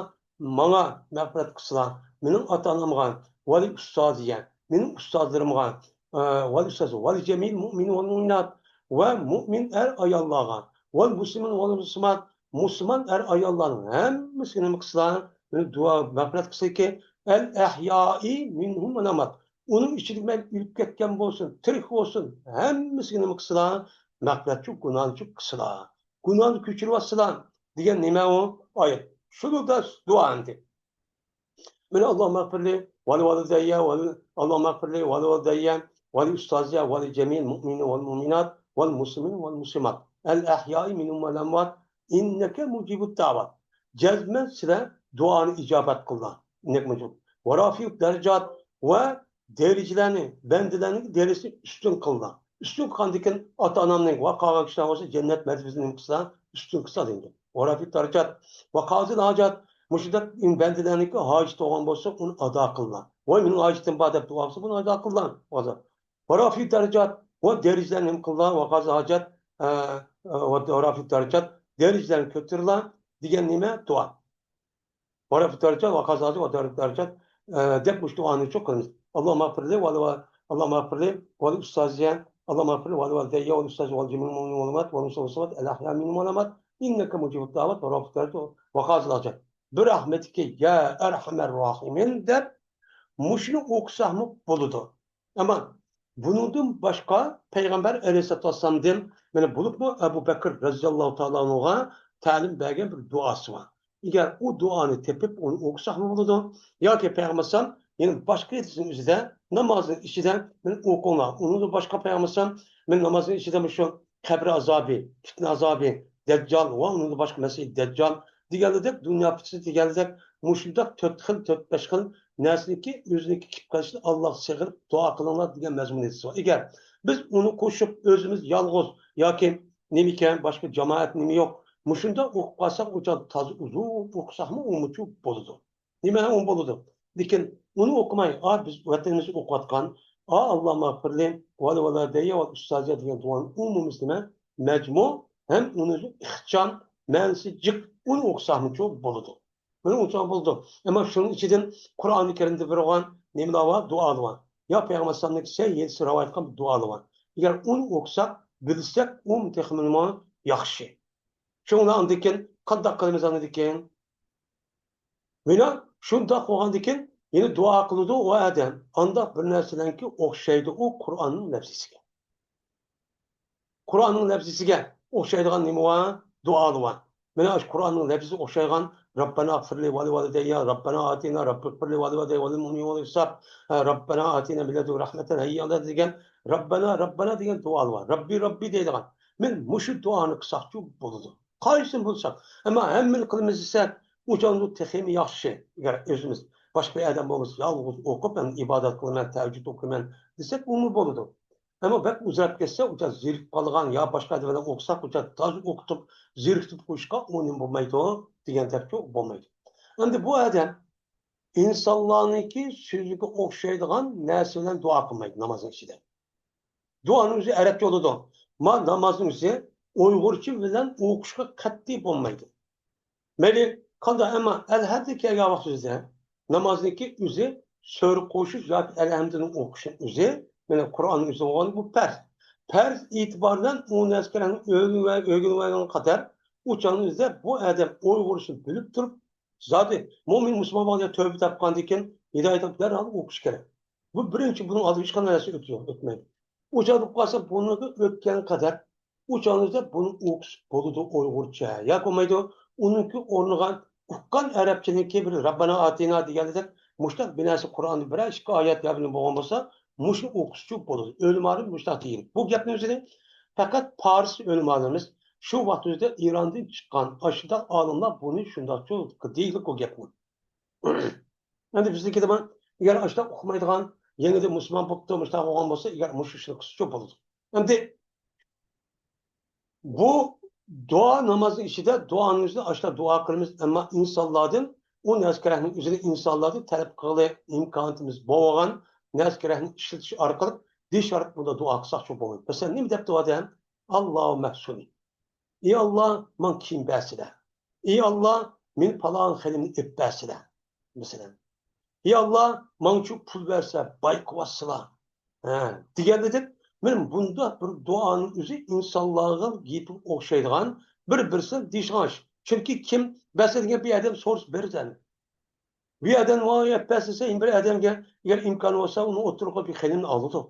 ماڭا مەغپىرەت قىلسىلا، مېنىڭ ئاتا-ئانامغا، ۋەلى ئۇستازىيە، مېنىڭ ئۇستازلىرىمغا، ئە، ۋەلى ئۇستاز، ۋەلى جەمىل مۇئمىن ۋەل مۇئمىنات، ۋە مۇئمىن ئەر ئاياللارغا، ۋەل مۇسلىمىن ۋەل مۇسلىمات، مۇسۇلمان ئەر ئاياللارنىڭ ھەممىسىگە نېمە قىلسىلا، مېنى دۇئا مەغپىرەت قىلسىكى، ئەل ئەھيائى مىنھۇم ۋەل ئەمۋات. ئۇنىڭ ئىچىدە مەن ئۆلۈپ كەتكەن بولسۇن، تىرىك بولسۇن، ھەممىسىگە نېمە قىلسىلا، مەغپىرەتچۇ، گۇناھنىچۇ قىلسىلا. گۇناھنى كۆچۈرۈۋاتسىلا دېگەن نېمە ئۇ؟ ئايەت. شۇنىڭدا دۇئا ئەمدى. مانا، اللهم اغفر لي ولوالدي ول-، اللهم اغفر لي ولوالدي ولأستاذي ولجميع المؤمنين والمؤمنات والمسلمين والمسلمات الأحياء منهم والأموات إنك مجيب الدعوات. جەزمەن سىلەر دۇئانى ئىجابەت قىلىدىغان. إنك مجيب. ورافع الدرجات، ۋە دەرىجىلەرنى، بەندىلەرنىڭ دەرىجىسىنى ئۈستۈن قىلىدىغان. ئۈستۈن قىلغاندىن كېيىن ئاتا-ئانامنىڭ ۋە قالغان كىشىلەر بولسا جەننەت مەرتىبىسىنى نېمە قىلسا، ئۈستۈن قىلسا دەيدۇ. ورافع الدرجات وقاضي الحاجات. مۇشۇنداق بەندىلەرنىڭكى ھاجىتى بولغان بولسا، ئۇنى ئادا قىلىدىغان. ۋاي، مېنىڭ ھاجىتىم بار دەپ دۇئا قىلسا، بۇنى ئادا قىلىدىغان. ۋارافي دەرىجات، ۋە دەرىجىلەرنى نېمە قىلىدىغان؟ ۋەقازى ھاجات، ئە، ئە، ۋە ۋارافي دەرىجات، دەرىجىلەرنى كۆتۈرىدىغان دېگەن نېمە؟ دۇئا. ۋارافي دەرىجات، ۋەقازى ھاجات، ۋە دەرىجە دەرىجات، ئە، دەپ مۇشۇ دۇئانى شۇ قىلىمىز. اللهم اغفر لي ول-، اللهم اغفر لي ولأستاذي، اللهم اغفر لي ولوالدي ولأستاذي ولجميع المؤمنين والمؤمنات والمسلمين والمسلمات الأحياء منهم والأموات إنك مجيب الدعوات ورافع الدرجات وقاضي الحاجات. برحمتك يا أرحم الراحمين دەپ مۇشۇنى ئوقۇساقمۇ بولىدۇ. ئەمما بۇنىڭدىن باشقا پەيغەمبەر ئەلەيھىسسالاتۇ ۋەسسالامدىن، مانا، بولۇپمۇ ئەبۇ بەكىر رەزىياللاھۇ تائالا ئەنھۇغا تەلىم بەرگەن بىر دۇئاسى بار. ئەگەر ئۇ دۇئانى تېپىپ، ئۇنى ئوقۇساقمۇ بولىدۇ. ياكى پەيغەمبەر ئەلەيھىسسالام يەنە باشقا ھەدىسنىڭ ئۆزىدە، نامازنىڭ ئىچىدە، مانا، ئوقۇڭلار. ئۇنىڭدىن باشقا پەيغەمبەر ئەلەيھىسسالام، مانا، نامازنىڭ ئىچىدە مۇشۇ قەبرە ئازابى، پىتنە ئازابى، دەججال ۋە ئۇنىڭدىن باشقا مەسىھ دەججال دېگەنلىدەك، دۇنيا پىتنىسى دېگەنلىدەك، مۇشۇنداق تۆت خىل، تۆت، بەش خىل نەرسىنىڭكى ئۆزىنىڭكى كېلىپ قېلىشىنى ئاللاغا سېغىنىپ دۇئا قىلىڭلار دېگەن مەزمۇن ھەدىسى بار. ئەگەر بىز ئۇنى قوشۇپ، ئۆزىمىز يالغۇز ياكى نېمىكەن، باشقا جامائەت نېمە يوق، مۇشۇنداق ئوقۇپ قالساق، ئۇ چاغدا تازا ئۇزۇن ئوقۇساقمۇ ئۇمۇچۇ بولىدۇ. نېمە ئۇ بولىدۇ؟ لېكىن ئۇنى ئوقۇماي، ئا، بىز ۋەتىنىمىزدە ئوقۇۋاتقان، ئا، اللهم اغفر لي ولوالدي ولأستاذي دېگەن دۇئانى ئومۇمىيسى نېمە؟ مەجمۇ ھەم ئۇنى ئىخچام، مەنىسى جىق، ئۇنى ئوقۇساقمۇچۇ بولىدۇ. بۇنى ئوقۇساق بولىدۇ. ئەمما شۇنىڭ ئىچىدىن قۇرئانى كەرىمدە بېرىلغان نېمىلەر بار؟ دۇئالار بار. يا پەيغەمبەر ئەلەيھىسسالامنىڭ سەھىھ ھەدىسى رىۋايەت قىلغان دۇئالار بار. ئەگەر ئۇنى ئوقۇساق، بىلسەك، ئۇمۇ تېخىمۇ ياخشى. شۇڭا ئاندىن كېيىن قانداق قىلىمىز ئاندىن كېيىن؟ مانا شۇنداق بولغاندىن كېيىن يەنە دۇئا قىلىدۇ ئۇ ئادەم. ئانداق بىر نەرسىلەرنىڭكى ئوخشايدۇ ئۇ قۇرئاننىڭ لەپزىسىگە. قۇرئاننىڭ لەپزىسىگە ئوخشايدىغان نېمە بار؟ دۇئالار بار. مانا شۇ قۇرئاننىڭ لەپزىسىگە ئوخشايدىغان رەببەنا ئىغفىرلى ۋەلىۋالىدەييا، رەببەنا ئاتىنا، رەببى ئىغفىرلى ۋەلىۋالىدەييا ۋەلىلمۇئمىنىنا ۋەلىلمۇئمىنات، ھە، رەببەنا ئاتىنا مىن لەدۇنكە رەھمەتەن ھەييىئ لەنا دېگەن رەببەنا، رەببەنا دېگەن دۇئالار بار. رەببى، رەببى دەيدىغان. مانا مۇشۇ دۇئانى قىلساقچۇ بولىدۇ. قايسىنى بولساق، ئەمما ھەممىنى قىلىمىز دېسەك، ئۇ چاغدا تېخىمۇ ياخشى. ئەگەر ئۆزىمىز باشقا بىر ئادەم بولمىسا، يالغۇز ئوقۇپ، مەن ئىبادەت قىلىمەن، تەھەججۇد ئوقۇيمەن دېسەك، ئۇمۇ بولىدۇ. ئەمما بەك ئۇزاراپ كەتسە، ئۇ چاغ زېرىكىپ قالغان يا باشقا ئادەم بىلەن ئوقۇساق، ئۇ چاغ تازا ئوقۇتۇپ، زېرىكتۈرۈپ قويۇشقا ئۇ نېمە بولمايدۇ دېگەندەكچۇ بولمايدۇ. ئەمدى بۇ ئادەم ئىنسانلارنىڭكى سۆزىگە ئوخشايدىغان نەرسە بىلەن دۇئا قىلمايدۇ نامازنىڭ ئىچىدە. دۇئانىڭ ئۆزى ئەرەبچە بولىدۇ. ما نامازنىڭ ئۆزى ئۇيغۇرچە بىلەن ئوقۇشقا قەتئىي بولمايدۇ. مەيلى قانداق، ئەمما ئەلھەمدە كەلگەن ۋاقتىمىزدا نامازنىڭكى ئۆزى سۈرە قوشۇش ياكى ئەلھەمدۇنى ئوقۇشنىڭ ئۆزى، مانا قۇرئاننىڭ ئۆزى بولغان بۇ پەرز. پەرز ئېتىبارى بىلەن ئۇ نەرسىگە ئۆگىنىۋەرگەنگە قەدەر ئۇ چاغنىڭ ئۆزىدە بۇ ئادەم ئۇيغۇرچىنى بىلىپ تۇرۇپ، زادى مۆمىن مۇسۇلمان بولغان تۆبە تاپقاندىن كېيىن ھىدايەت تاپىپ دەرھال ئوقۇش كېرەك. بۇ بىرىنچى، بۇنىڭ ئالدىدا ھېچقانداق نەرسە ئۆتمەيدۇ. ئۇ چاغدا قالسا بۇنىڭغا ئۆتكەن قەدەر ئۇ چاغنىڭ ئۆزىدە بۇنى ئوقۇسا بولىدۇ ئۇيغۇرچە. ياكى بولمايدۇ، ئۇنىڭكى ئورنىغا ئۇققان ئەرەبچىنىڭكى بىر رەببەنا ئاتىنا دېگەندەك مۇشتاق بىر نەرسە قۇرئاندا بىرەر ئىككى ئايەت يا بىلەن بولغان بولسا، مۇشۇنى ئوقۇسىچۇ بولىدۇ. ئۆلىمالىرىمىز مۇشتاق دېگەن. بۇ گەپنىڭ ئۆزىنى پەقەت پارس ئۆلىمالىرىمىز شۇ ۋاقىت ئۆزىدە ئىراندىن چىققان ئاشۇنداق ئالىملار بۇنى شۇنداقچۇ دېيىلىپ بۇ گەپنى. ئەمدى بىزنىڭكىدە بار، ئەگەر ئاشۇنداق ئۇقمايدىغان، يېڭىدىن مۇسۇلمان بوپتۇ، مۇشۇنداق بولغان بولسا، ئەگەر مۇشۇ ئىشنى قىلسىچۇ بولىدۇ. ئەمدى بۇ دۇئا نامازنىڭ ئىچىدە دۇئانىڭ ئۆزىدە ئاشۇنداق دۇئا قىلىمىز، ئەمما ئىنسانلاردىن، ئۇ نەرسە كېرەكنىڭ ئۆزىنى ئىنسانلاردىن تەلەپ قىلغىلى ئىمكانىيىتىمىز بولمىغان نەرسە كېرەكنى ئىشلىتىش ئارقىلىق، دېيىش ئارقىلىق بۇنداق دۇئا قىلساقچۇ بولمايدۇ. مەسىلەن، نېمە دەپتۇ ئادەم؟ ئاللاھۇممە ئەھسۇنى. ئى ئاللا، ماڭا كىيىم بەرسىلە. ئى ئاللا، مېنى پالان خېنىمنى ئېلىپ بەرسىلە. مەسىلەن، ئى ئاللا، ماڭچۇ پۇل بەرسە، باي قىلىۋاتسىلا. ھە، دېگەندەك، مانا بۇنداق بىر دۇئانىڭ ئۆزى ئىنسانلارغا گېپى ئوخشايدىغان، بىر-بىرسىگە دېيىشىدىغان ئىش. چۈنكى كىم بەرسە دېگەن بىر ئادەم سورىسا بېرىدۇ. بۇ ئادەم ماڭا گەپ بەرسە، يەنە بىر ئادەمگە، ئەگەر ئىمكانى بولسا، ئۇنى ئوتتۇرىغا قويۇپ بىر خېنىمنى ئالىدۇ.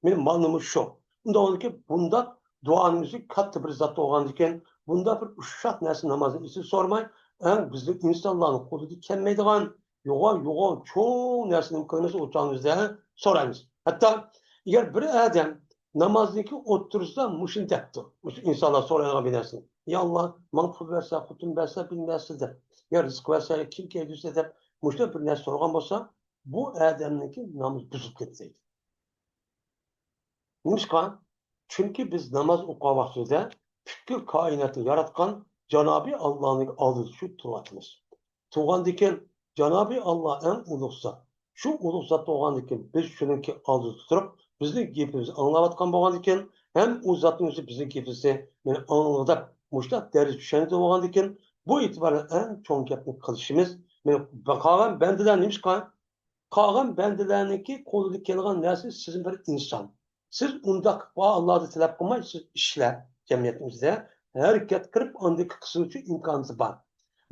مېنىڭ مالىممۇ شۇ. ئۇنداق بولىدىكەن، بۇنداق دۇئانىڭ ئۆزى كاتتا بىر زات بولغاندىكىن، بۇنداق بىر ئۇششاق نەرسە نامازنىڭ ئىچىدە سورىماي، ئەڭ بىزنىڭ ئىنسانلارنىڭ قولىدىن كەلمەيدىغان يوغان، يوغان چوڭ نەرسىنى نېمە قىلىمىز، ئۇ چاغنىڭ ئۆزىدە سورايمىز. ھەتتا ئەگەر بىر ئادەم نامازنىڭكى ئوتتۇرىسىدا مۇشۇنى دەپتۇ، مۇشۇ ئىنسانلار سورايدىغان بىر نەرسىنى، يا ئاللا، ماڭا پۇل بەرسە، خوتۇن بەرسە، بىلمەيسىز دەپ، يا رىزىق بەرسە، كىم كەلگۈسى دەپ، مۇشۇنداق بىر نەرسە سورىغان بولسا، بۇ ئادەمنىڭكى نامىزى بۇزۇلۇپ كېتىدۇ. نېمىشقا؟ چۈنكى بىز ناماز ئوقۇغان ۋاقتىمىزدا پۈتكۈل كائىناتنى ياراتقان جانابىي ئاللانىڭ ئالدىدا شۇ تۇرۇۋاتىمىز. تۇرغاندىكىن، جانابىي ئاللا ئەڭ ئۇلۇغ زات. شۇ ئۇلۇغ زات بولغاندىكىن، بىز شۇنىڭكى ئالدىدا تۇرۇپ، بىزنىڭ گېپىمىزنى ئاڭلاۋاتقان بولغاندىكىن، ھەم ئۇ زاتنىڭ ئۆزى بىزنىڭ گېپىمىزنى مانا ئاڭلىدى دەپ، مۇشۇنداق دەرىجىدە چۈشەندى بولغاندىكىن، بۇ ئېتىبار بىلەن ئەڭ چوڭ گەپنى قىلىشىمىز. مانا قالغان بەندىلەر نېمىشقا؟ قالغان بەندىلەرنىڭكى قولىدا كېلىدىغان نەرسە سىزمۇ بىر ئىنسان. سىز ئۇنداق بار ئاللادا تەلەپ قىلماي، سىز ئىشلەپ، جەمئىيەتنىڭ ئۆزىدە ھەرىكەت قىلىپ، ئاندىن قىلسىڭىزچۇ ئىمكانىيىتى بار.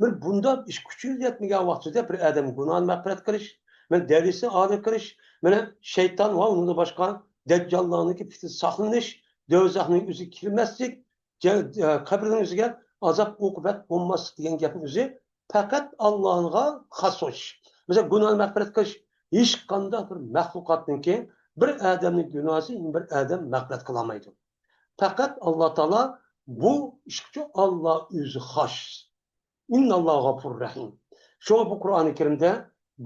بىر بۇنداق ئىش كۈچىگە يەتمىگەن ۋاقتىدا بىر ئادەم گۇناھىنى مەغپىرەت قىلىش، مانا دەرىجىسىنى ئالىي قىلىش، مانا شەيتان ۋە ئۇنىڭدىن باشقا دەججاللارنىڭكى پىتنىسى ساقلىنىش، دوزاخنىڭ ئۆزىگە كىرمەسلىك، جە-، ئە، قەبرىنىڭ ئۆزىگە ئازاب ئوقۇبەت بولماسلىق دېگەن گەپنىڭ ئۆزى پەقەت ئاللاغا خاس ئوخشاش. مەسىلەن، گۇناھنى مەغپىرەت قىلىش ھېچقانداق بىر مەخلۇقاتنىڭكى، بىر ئادەمنىڭ گۇناھىسى بىر ئادەم مەغپىرەت قىلالمايدۇ. پەقەت ئاللا تائالا بۇ ئىشقىچۇ ئاللا ئۆزى خاس. ئىنناللاھا غەپۇر رەھىم. شۇڭا بۇ قۇرئانى كەرىمدە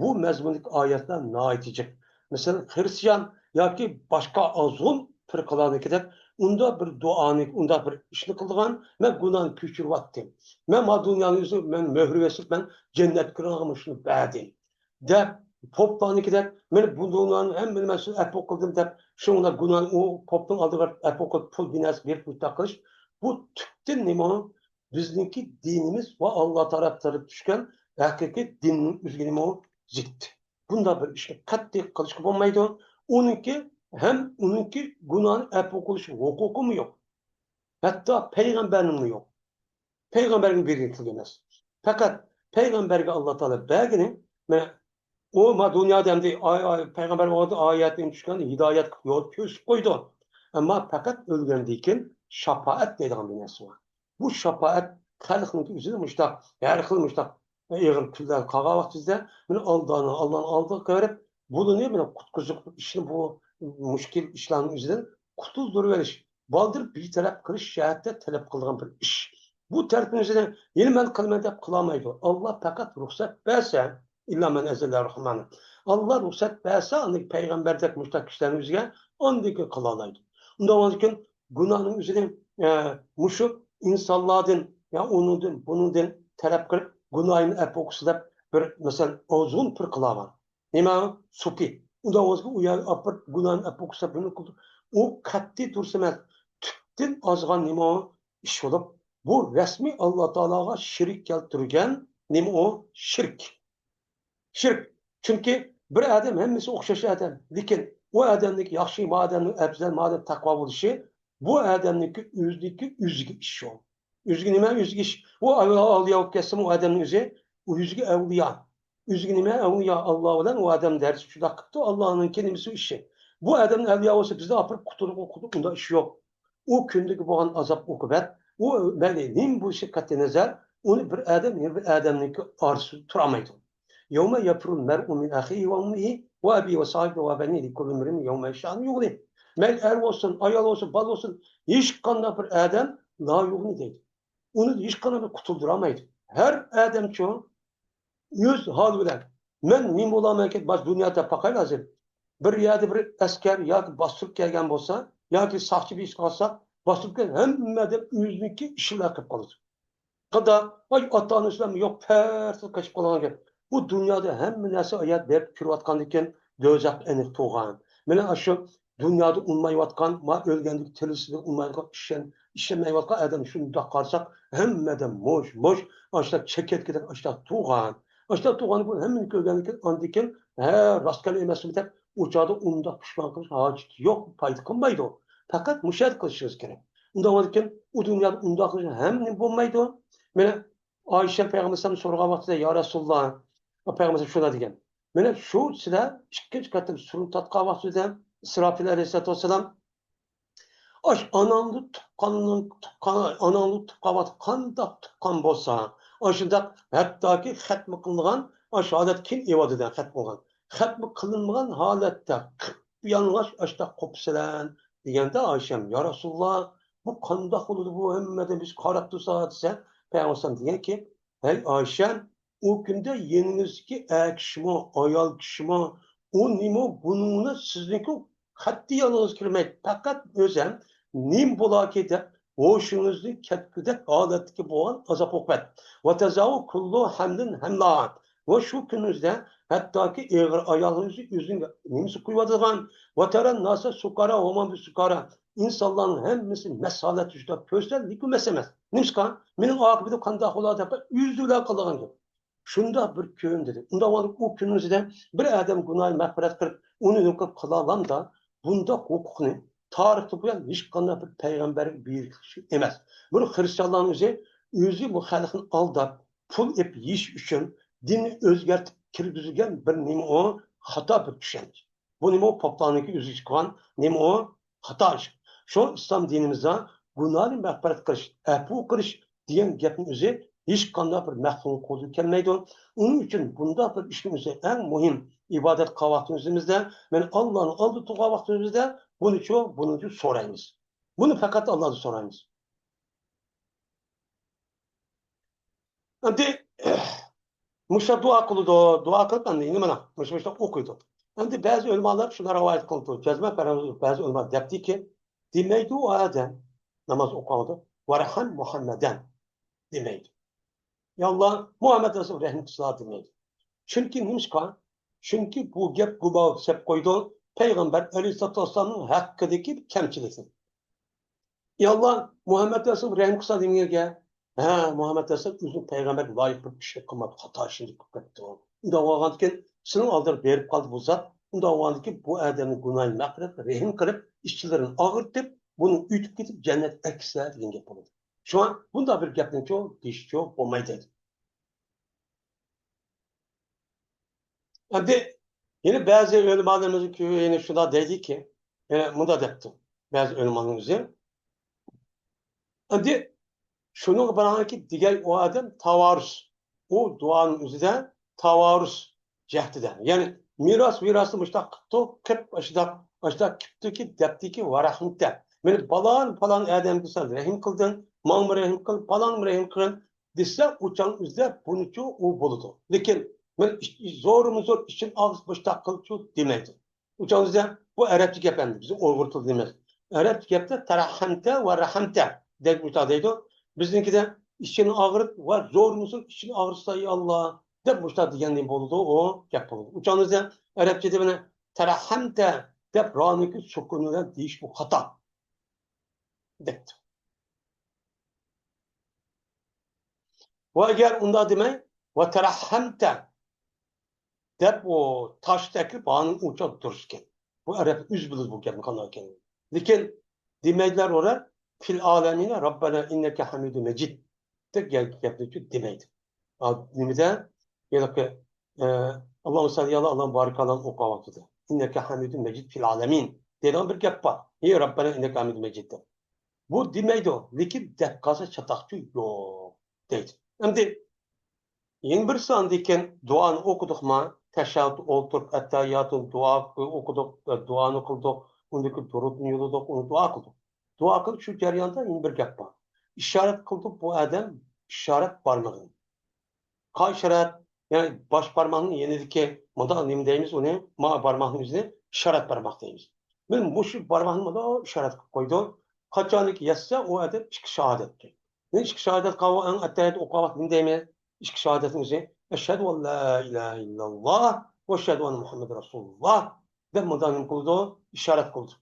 بۇ مەزمۇندىكى ئايەتلەر ناھايىتى جىق. مەسىلەن، خرىستىيان ياكى باشقا ئازغۇن پىرقىلارنىڭكىدەك ئۇنداق بىر دۇئانى، ئۇنداق بىر ئىشنى قىلىدىغان، مەن گۇناھنى كۆچۈرۈۋەتتىم. مەن ما دۇنيانىڭ ئۆزى، مەن مۆھۈر بېسىپ، مەن جەننەتكە كىرىدىغان شۇنى بەردىم دەپ، پوپلارنىڭكىدەك، مەن بۇ دۇنيانىڭ ھەممىنى مەن سىزگە ئەپۇ قىلدىم دەپ، شۇڭلار گۇناھنى ئۇ پوپنىڭ ئالدىغا بېرىپ ئەپۇ قىلىپ، پۇل بىنەسى بېرىپ مۇشتاق قىلىش، بۇ تۈپتىن نېمە؟ بىزنىڭكى دىنىمىز ۋە ئاللا تەرەپ تەرەپ چۈشكەن ھەقىقىي دىننىڭ ئۆزىگە نېمە؟ زىت. بۇنداق بىر ئىشنى قەتئىي قىلىشقا بولمايدۇ. ئۇنىڭكى ھەم ئۇنىڭكى گۇناھنى ئەپۇ قىلىش ھوقۇقىمۇ يوق. ھەتتا پەيغەمبەرنىڭمۇ يوق. پەيغەمبەرگە بەرگىلى كەلگەن ئەمەس. پەقەت پەيغەمبەرگە ئاللا تائالا بەرگىنى، مانا، ئۇ ما دۇنيادا ئەمدى ئاي، ئاي، پەيغەمبەر بولغاندا ئايەتنى چۈشكەن، ھىدايەت يول كۆرسىتىپ قويىدۇ. ئەمما پەقەت ئۆلگەندىن كېيىن شاپائەت دەيدىغان بىر نەرسە بار. بۇ شاپائەت خەلقنىڭ ئۆزىدە مۇشتاق، ھەر خىل مۇشتاق ئېغىر كۈنلەر قالغان ۋاقتىمىزدا، مانا، ئالدانى، ئاللانى ئالدىغا كىرىپ، بۇنى، مانا، قۇتقۇزۇپ، ئىشنى، بۇ مۈشكۈل ئىشلارنىڭ ئۆزىدىن قۇتۇلدۇرۇۋېلىش، بالدۇر بىتەرەپ قىلىش جەھەتتە تەلەپ قىلىدىغان بىر ئىش. بۇ تەرىپىنى ئۆزىدىن يەنە مەن قىلىمەن دەپ قىلالمايدۇ. ئاللا پەقەت رۇخسەت بەرسە، ئىللا مەن ئەزىنە رەھمانى. ئاللا رۇخسەت بەرسە، ئاندىن پەيغەمبەردەك مۇشتاق كىشىلەرنىڭ ئۆزىگە ئاندىن كېيىن قىلالايدۇ. ئۇنداق بولغاندىكىن گۇناھنىڭ ئۆزىنى، ئە، مۇشۇ ئىنسانلاردىن، يا ئۇنىڭدىن، بۇنىڭدىن تەلەپ قىلىپ، گۇناھىمنى ئەپۇ قىلسا دەپ بىر، مەسىلەن، ئازغۇن پىرقىلار بار. نېمە؟ سوپى. ئۇنداق بولسا ئۇ يەرگە ئاپىرىپ گۇناھنى ئەپۇ قىلسا بۇنى قىلدى. ئۇ قەتئىي دۇرۇس ئەمەس. تۈپتىن ئازغان نېمە ئۇ؟ ئىش بولۇپ، بۇ رەسمىي ئاللا تائالاغا شېرىك كەلتۈرگەن نېمە ئۇ؟ شىرك. شىرك. چۈنكى بىر ئادەم ھەممىسى ئوخشاش ئادەم. لېكىن ئۇ ئادەمنىڭكى ياخشى، ما ئادەمنىڭ ئەپزەل، ما ئادەم تەقۋا بولۇشى، بۇ ئادەمنىڭكى ئۆزىنىڭكى ئۆزىگە ئىش ئۇ. ئۆزىگە نېمە؟ ئۆزىگە ئىش. ئۇ ئەۋلىيا، ئەۋلىيا بولۇپ كەتسىمۇ، ئۇ ئادەمنىڭ ئۆزى، ئۆزىگە ئەۋلىيا. ئۆزىگە نېمە؟ ئەۋلىيا. ئاللا بىلەن ئۇ ئادەم دەرىجىسى شۇنداق قىپتۇ، ئاللانىڭكى نېمىسى ئىشى. بۇ ئادەمنىڭ ئەۋلىيا بولسا، بىزنى ئاپىرىپ قۇتۇلدۇرغىلى قۇتۇلدۇرغۇ، ئۇنداق ئىش يوق. ئۇ كۈندىكى بولغان ئازاب ئوقۇبەت، ئۇ مەيلى نېمە بولۇشى قەتئىينەزەر، ئۇنى بىر ئادەم يەنە بىر ئادەمنىڭكى ئارىسىدا تۇرالمايدۇ. يەۋمە يەفىررۇل مەرئۇ مىن ئەخىھى ۋە ئۇممىھى ۋە ئەبىھى ۋە ساھىبىھى ۋە بەنىھى لىكۇللى ئىمرىئىن مىنھۇم يەۋمەئىزىن شەئنۇن يۇغنىھ. مەيلى ئەر بولسۇن، ئايال بولسۇن، بالا بولسۇن، ھېچقانداق بىر ئادەم لا يۇغنى دەيدۇ. ئۇنى ھېچقانداق بىر قۇتۇلدۇرالمايدۇ. ھەر ئادەمچۇ ئۆز ھالى بىلەن، مەن نېمە بولامەنكىن، باش دۇنيادا باقايلى ھازىر. بىر يەردە بىر ئەسكەر ياكى باستۇرۇپ كەلگەن بولسا، ياكى ساقچى بېشىغا ئالساق، باستۇرۇپ كەلگەن ھەممە ئادەم ئۆزىنىڭكى ئىشى بىلەن قېلىپ قالىدۇ. قانداق؟ ئاي، ئاتا-ئانىسىلارمۇ يوق، پەرىسىز قېچىپ قالغان گەپ. بۇ دۇنيادا ھەممە نەرسە ئايات بېرىپ كۆرۈۋاتقاندىكىن، دوزاخ ئېنىق تۇغان. مانا ئاشۇ دۇنيادا ئۇنىمايۋاتقان، ما ئۆلگەندىكى تىرىلسىدە ئۇنىمايدىغان، ئىشەن-، ئىشەنمەيۋاتقان ئادەم شۇنداق قارىساق، ھەممە ئادەم موش-موش، ئاشۇنداق چېكەتكىدەك ئاشۇنداق تۇغان. ئاشۇنداق تۇغان بۇ ھەممىنى كۆرگەندىن كېيىن، ئاندىن كېيىن، ھە، راستكەل ئەمەسمۇ دەپ، ئۇ چاغدا ئۇنداق پۇشمان قىلىش ھاجىتى يوق، پايدا قىلمايدۇ. پەقەت مۇشۇ يەردە قىلىشىڭىز كېرەك. ئۇنداق بولغاندىكىن، ئۇ دۇنيادا ئۇنداق قىلىش ھەممىنى بولمايدۇ. مانا ئائىشە پەيغەمبەر ئەلەيھىسسالام سورىغان ۋاقتىدا، يا رەسۇلاللا، پەيغەمبەر شۇنداق دېگەن. مانا شۇ سىلەر ئىككىنچى قېتىم سۇرۇن تارتقان ۋاقتىدا ئىسراپىل ئەلەيھىسسالاتۇ ۋەسسالام، ئاش ئاناڭنى تۇغقاننىڭ، تۇغقان، ئاناڭنى تۇغقان ۋاقتى قانداق تۇغقان بولسا، ئاشۇنداق ھەتتاكى خەتمە قىلىنغان، ئاش ھالەت كېيىن ئېۋادىدە خەتمە قىلغان. خەتمە قىلىنمىغان ھالەتتە قىپيالىڭاچ ئاشتا قوپسىلەن دېگەندە، ئائىشەم، يا رەسۇلاللا، بۇ قانداق بولىدۇ، بۇ ھەممىدىن بىز قاراپ تۇرسا دېسە، پەيغەمبەر دېگەنكى، ھەي ئائىشەم، ئۇ كۈندە يېنىڭىزدىكى ئەر كىشىمۇ، ئايال كىشىمۇ، ئۇ نېمە، بۇنىڭغا سىزنىڭكى قەتئىي يانىڭىزغا كىرمەيدۇ. پەقەت ئۆزەم نېمە بولاكى دەپ ھوشىڭىزنى كەتكۈدەك ھالەتتىكى بولغان ئازاب ئوقۇبەت. ۋەتەزەئۇ كۇللۇ ھەملىن ھەملەھا. ۋە شۇ كۈنىڭىزدە ھەتتاكى ئېغىر ئاياغىڭىزنى ئۆزىنىڭ نېمىسى قويۇۋاتىدىغان، ۋەتەرەن ناسە سۇكارا ۋەما بىسۇكارا. ئىنسانلارنىڭ ھەممىسى مەست ھالەتتە يۈرۈپ كۆرسە، لېكىن مەست ئەمەس. نېمىشقا؟ مېنىڭ ئاقىۋىتىم قانداق بولار دەپ ئۆزى بىلەن قالىدىغان گەپ. شۇنداق بىر كۈن دېدى. ئۇنداق بولغاندا ئۇ كۈنىڭىزدە بىر ئادەم گۇناھىنى مەغپىرەت قىلىپ، ئۇنى نوقۇپ قىلالامدا، بۇنداق ھوقۇقنى تارىختا بۇيان ھېچقانداق بىر پەيغەمبەرگە بېرىلگەن ئەمەس. بۇ خىرىستىيانلارنىڭ ئۆزى، ئۆزى بۇ خەلقنى ئالداپ، پۇل ئېلىپ يېيىش ئۈچۈن دىننى ئۆزگەرتىپ كىرگۈزگەن بىر نېمە ئۇ؟ خاتا بىر چۈشەنچە. بۇ نېمە ئۇ؟ پوپلارنىڭكى ئۆزىگە چىققان نېمە ئۇ؟ خاتا ئىش. شۇڭا ئىسلام دىنىمىزدا گۇناھنى مەغپىرەت قىلىش، ئەپۇ قىلىش دېگەن گەپنىڭ ئۆزى ھېچقانداق بىر مەخلۇقنىڭ قولىدىن كەلمەيدۇ. ئۇنىڭ ئۈچۈن بۇنداق بىر ئىشنىڭ ئۆزى ئەڭ مۇھىم، ئىبادەت قىلغان ۋاقتىمىزدا، مانا ئاللانىڭ ئالدىدا تۇرغان ۋاقتىمىزدا بۇنىچۇ، بۇنىچۇ سورايمىز. بۇنى پەقەت ئاللادىن سورايمىز. ئەمدى مۇشۇ دۇئا قىلىدۇ، دۇئا قىلىپ ئەمدى يەنە مانا مۇشۇ، مۇشۇنداق ئوقۇيدۇ. ئەمدى بەزى ئۆلىمالار شۇنداق رىۋايەت قىلىدۇ. جەزمەن بەزى ئۆلىمالار دەپتىكى، دېمەيدۇ ئۇ ئادەم ناماز ئوقۇغاندا، ۋەرھەم مۇھەممەدەن دېمەيدۇ. يا ئاللا، مۇھەممەد رەسۇل رەھىم قىلسىلا دېمەيدۇ. چۈنكى نېمىشقا؟ چۈنكى بۇ گەپ گۇمان سېلىپ قويىدۇ پەيغەمبەر ئەلەيھىسسالاتۇ ۋەسسالامنىڭ ھەققىدىكى كەمچىلىكنى. يا ئاللا، مۇھەممەد رەسۇل رەھىم قىلسا دېمىگەن. ھە، مۇھەممەد رەسۇل ئۆزىنىڭ پەيغەمبەرگە لايىق بىر ئىشنى قىلماپتۇ، خاتا ئىشنى قىلىپ كەپتۇ. ئۇنداق بولغاندىكىن، سېنىڭ ئالدىڭدا بېرىپ قالدى بۇ زات. ئۇنداق بولغاندىكىن، بۇ ئادەمنىڭ گۇناھىنى مەغپىرەت، رەھىم قىلىپ، ئىچلىرىنى ئاغرىتىپ، بۇنى ئۆتۈپ كېتىپ جەننەتكە ئەكىتسىلە دېگەن گەپ بولىدۇ. شۇڭا بۇنداق بىر گەپنىچۇ دېيىشچۇ بولمايدۇ. ئەمدى يەنە بەزى ئۆلىمالىرىمىزنىڭ كۆپى يەنە شۇنداق دەيدىكى، يەنە مۇنداق دەپتۇ بەزى ئۆلىمالىرىمىز. ئەمدى شۇنىڭغا بارغانكى دېگەن ئۇ ئادەم تاۋارۇس. ئۇ دۇئانىڭ ئۆزىدە تاۋارۇس جەھىتىدە. يەنى مىراس، ۋىراسنى مۇشۇنداق قىپتۇ، قىپ، ئاشۇنداق، ئاشۇنداق كىپتۇكى، دەپتىكى، ۋەرەھمىتە. مېنى پالان، پالان ئادەمگە سەن رەھىم قىلدىڭ، ماڭىمۇ رەھىم قىل، پالانمۇ رەھىم قىل، دېسە، ئۇ چاغ ئۆزىدە بۇنىچۇ ئۇ بولىدۇ. لېكىن مەن ئىچ-، ئىچ-، زورمۇ زور ئىچىنى ئاغرىتىپ مۇشتاق قىلچۇ دېمەيدۇ. ئۇ چاغ ئۆزىدە بۇ ئەرەبچە گەپ ئەمدى، بىزنىڭ ئۇيغۇر تىلىدا ئەمەس. ئەرەبچە گەپتە تەرەھەمتە ۋە رەھەمتە دەپ مۇشتاق دەيدۇ. بىزنىڭكىدە ئىچىنى ئاغرىت ۋە زورمۇ زور ئىچىنى ئاغرىتسا، يا ئاللا، دەپ مۇشتاق دېگەندىن بولىدۇ، ئۇ گەپ بولىدۇ. ئۇ چاغ ئۆزىدە ئەرەبچىدە مانا تەرەھەمتە دەپ رانىڭكى سۈكۈنى بىلەن دېيىش بۇ خاتا. دەپتۇ. ۋە ئەگەر ئۇنداق دېمەي، ۋە تەرەھەمتە، دەپ، ئۇ تاشتەك بارنى ئۇچا تۇرۇش ئىكەن. بۇ ئەرەب ئۆزى بىلىدۇ بۇ گەپنى قانداق ئىكەنىنى. لېكىن دېمەيدىلەر ئۇلار، فىل ئالەمىنە رەببەنا ئىننەكە ھەمىدۇ مەجىد دەپ گەپ-، گەپنى دېمەيدۇ. ئا، نېمىدە؟ ھېلىقى، ئە، ئاللاھۇممە سەللى ئالا، ئاللاھۇممە بارىك ئالا ئوقۇغان ۋاقتىدا. ئىننەكە ھەمىدۇ مەجىد فىل ئالەمىن دەيدىغان بىر گەپ بار. ھەي رەببەنا ئىننەكە ھەمىدۇ مەجىد دەپ. بۇ دېمەيدۇ، لېكىن دەپ قالسا چاتاقچۇ يوق دەيدۇ. ئەمدى يەنە بىرسى ئاندىن كېيىن دۇئانى ئوقۇدۇقما؟ تەشەھھۇد ئولتۇرۇپ، ئەتتەھىياتنى دۇئا ئوقۇدۇق، دۇئانى قىلدۇق، ئۇندىن كېيىن دۇرۇتنى يوللىدۇق، ئۇنى دۇئا قىلدۇق. دۇئا قىلىپ شۇ جەرياندا يەنە بىر گەپ بار. ئىشارەت قىلدى بۇ ئادەم ئىشارەت بارمىقىنى. قايسى ئىشارەت؟ يەنى باش بارماقنىڭ يېنىدىكى مۇنداق نېمە دەيمىز ئۇنى؟ ما بارماقنىڭ ئۆزىنى ئىشارەت بارماق دەيمىز. مەن مۇشۇ بارماقنى مۇنداق ئىشارەت قىلىپ قويدۇم. قاچانكى يەتسە ئۇ ئادەم ئىككى شاھادەتكە. مەن ئىككى شاھادەت قالغان ئەڭ ئەتتەھىيات ئوقۇغان ۋاقىت نېمە دەيمەن؟ ئىككى شاھادەتنىڭ ئۆزى، ئەشھەدۇ ئەن لا ئىلاھە ئىللاللا ۋە ئەشھەدۇ ئەننە مۇھەممەدەن رەسۇلۇللا دەپ مۇنداق نېمە قىلىدۇ؟ ئىشارەت قىلىدۇ.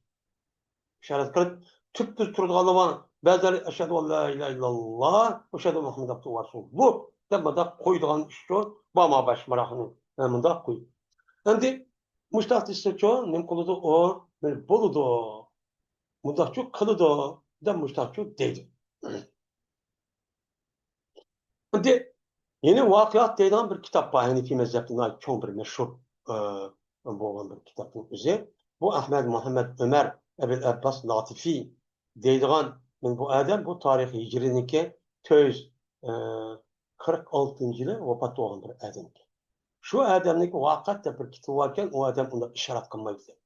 ئىشارەت قىلىپ، تۈپتۈز تۇرىدىغانلار بار. بەزىلەر ئەشھەدۇ ئەن لا ئىلاھە ئىللاللا ۋە ئەشھەدۇ ئەننە مۇھەممەدەن رەسۇلۇللا دەپ مۇنداق قويىدىغان ئىشچۇ بار، ما باش ماراقنى، ھە، مۇنداق قويۇپ. ئەمدى مۇشتاق دېسىچۇ، نېمە قىلىدۇ ئۇ؟ مانا بولىدۇ. مۇنداقچۇ قىلىدۇ دەپ مۇشتاقچۇ دەيدۇ. ئەمدى يەنە ۋاقىئات دەيدىغان بىر كىتاب بار، ھەنىفىي مەزھەپتە ناھايىتى چوڭ بىر مەشھۇر، ئە، بولغان بىر كىتابنىڭ ئۆزى. بۇ ئەھمەد مۇھەممەد ئۆمەر ئەبىل ئەبباس لاتىفى دەيدىغان، مانا بۇ ئادەم، بۇ تارىخ ھىجرىينىڭكى تۆت يۈز، ئە، قىرىق ئالتىنچى يىلى ۋاپات بولغان بىر ئادەم. شۇ ئادەمنىڭكى ۋاقىئات دەپ بىر كىتابى باركەن، ئۇ ئادەم ئۇنداق ئىشارەت قىلمايدۇ دەيدۇ.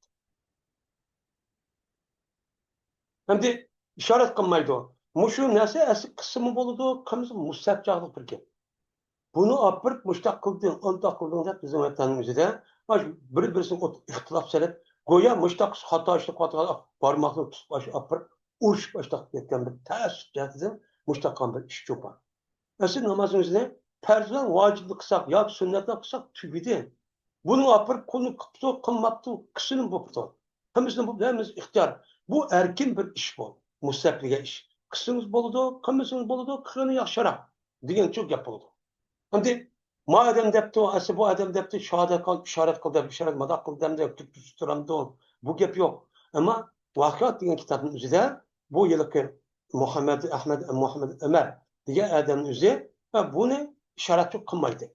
ئەمدى ئىشارەت قىلمايدۇ. مۇشۇ نەرسە ئەسلى قىلسىمۇ بولىدۇ، قىلمىسا مۇستەھەب چاغلىق بىر گەپ. بۇنى ئاپىرىپ مۇشتاق قىلدىڭ، ئۇنداق قىلدىڭ دەپ بىزنىڭ ۋەتەننىڭ ئۆزىدە ئاشۇ بىر-بىرسىنىڭ ئوت-، ئىختىلاپ سېلىپ، گويا مۇشتاق خاتا ئىشلەپ قالغان بارماقنى تۇتۇپ ئاشۇ ئاپىرىپ ئۇرۇشۇپ ئاشتاق كەتكەن بىر تەسىپ جەھەتتىن مۇشتاق قىلغان بىر ئىشچۇ بار. ئەسلى نامازنىڭ ئۆزىنى پەرز بىلەن ۋاجىپنى قىلساق ياكى سۈننەتنى قىلساق تۈگىدى. بۇنى ئاپىرىپ قۇلنى قىپتۇ، قىلماپتۇ، قىلسىنى بوپتۇ. ھەممىسىنى بۇ ھەممىسى ئىختىيار. بۇ ئەركىن بىر ئىش بۇ. مۇستەھەب دېگەن ئىش. قىلسىڭىز بولىدۇ، قىلمىسىڭىز بولىدۇ، قىلغىنى ياخشىراق دېگەنچۇ گەپ بولىدۇ. ئەمدى ما ئادەم دەپتۇ، ئەسلى بۇ ئادەم دەپتۇ، شاھادەت قىل، ئىشارەت قىل دەپ، ئىشارەت ماداق قىل دەمدى، تۈپ تۇتۇپ تۇرامدۇ؟ بۇ گەپ يوق. ئەمما ۋاقىئات دېگەن كىتابنىڭ ئۆزىدە بۇ ھېلىقى مۇھەممەد ئەھمەد، مۇھەممەد ئۆمەر دېگەن ئادەمنىڭ ئۆزى، ھە، بۇنى ئىشارەتچۇ قىلمايدۇ.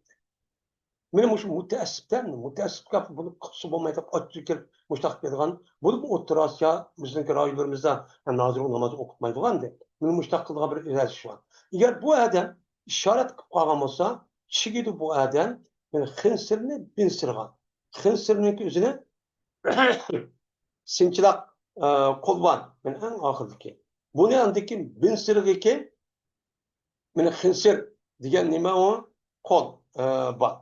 مانا مۇشۇ مۇتەئەسسىپتە، مۇتەئەسسىپكە بۇنى قىلسا بولمايدۇ، ئاچچىق كېلىپ مۇشتاق كېلىدىغان، بولۇپمۇ ئوتتۇرا ئاسىيا، بىزنىڭكى رايونلىرىمىزدا نازىرۇ ناماز ئوقۇتمايدىغان دەپ، مانا مۇشتاق قىلىدىغان بىر ئىش بار. ئەگەر بۇ ئادەم ئىشارەت قىلىپ قالغان بولسا، چىگىدۇ بۇ ئادەم، يەنى خىنسىرنى بىنسىرغا. خىنسىرنىڭكى ئۆزىنى سىنچىلاق، ئە، قولۋان، يەنى ئەڭ ئاخىرىدىكى. بۇنى ئاندىن كېيىن بىنسىرغىكى مانا خىنسىر دېگەن نېمە ئۇ؟ قول، ئە، بار.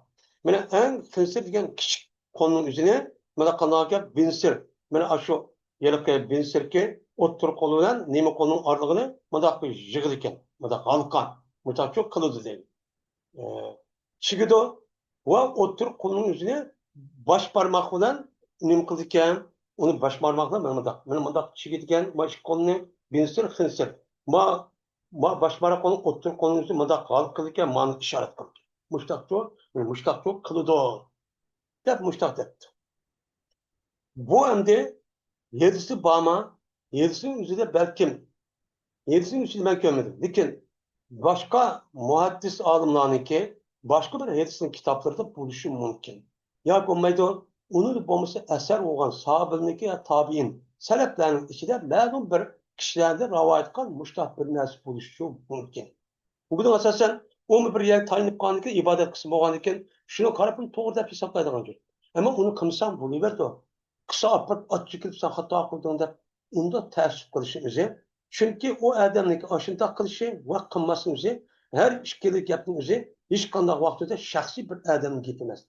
مانا ئەڭ خىنسىر دېگەن كىچىك قولنىڭ ئۆزىنى مانا قانداق گەپ؟ بىنسىر. مانا ئاشۇ ھېلىقى بىنسىركى ئوتتۇرا قول بىلەن نېمە قولنىڭ ئارىلىقىنى مۇنداق بىر يىغىدىكەن. مۇنداق ھالقا. مۇنداقچۇ قىلىدۇ دەيدۇ. ئە، چىگىدۇ ۋە ئوتتۇرا قولنىڭ ئۆزىنى باش بارماق بىلەن نېمە قىلىدىكەن؟ ئۇنى باش بارماق بىلەن مانا مۇنداق، مانا مۇنداق چىگىدىكەن، ما ئىككى قولنى بىنسىر، خىنسىر. ما، ما باش بارماق قولنىڭ ئوتتۇرا قولنىڭ ئۆزى مۇنداق ھال قىلىدىكەن، مانا ئىشارەت قىلىدۇ. مۇشتاقچۇ، مۇشتاقچۇ قىلىدۇ دەپ مۇشتاق دەپتۇ. بۇ ئەمدى ھەدىسى بارما؟ ھەدىسنىڭ ئۆزىدە بەلكىم، ھەدىسنىڭ ئۆزىدە مەن كۆرمىدىم. لېكىن باشقا مۇھەددىس ئالىملارنىڭكى، باشقا بىر ھەدىسنىڭ كىتابلىرىدا بولۇشى مۇمكىن. ياكى بولمايدۇ، ئۇنىڭ بولمىسا ئەسەر بولغان ساھابىلەرنىڭكى يا تابىئىن، سەلەپلەرنىڭ ئىچىدە مەلۇم بىر كىشىلەردىن رىۋايەت قىلغان مۇشتاق بىر نەرسە بولۇشى مۇمكىن. بۇنىڭ ئاساسەن ئۇمۇ بىر يەرگە تايىنىپ قالغاندىكىن، ئىبادەت قىلسا بولغاندىكىن، شۇنى قاراپ ئۇنى توغرا دەپ ھېسابلايدىغان گەپ. ئەمما ئۇنى قىلمىساڭ بولۇۋېرىدۇ. قىلسا ئاپىرىپ ئاچچىق كېلىپ سەن خاتا قىلدىڭ دەپ ئۇنداق تەئەسسۇپ قىلىشنىڭ ئۆزى. چۈنكى ئۇ ئادەمنىڭكى ئاشۇنداق قىلىشى ۋە قىلماسلىقنىڭ ئۆزى، ھەر ئىككىلا گەپنىڭ ئۆزى ھېچقانداق ۋاقىتتا شەخسىي بىر ئادەمنىڭ گېپى ئەمەس.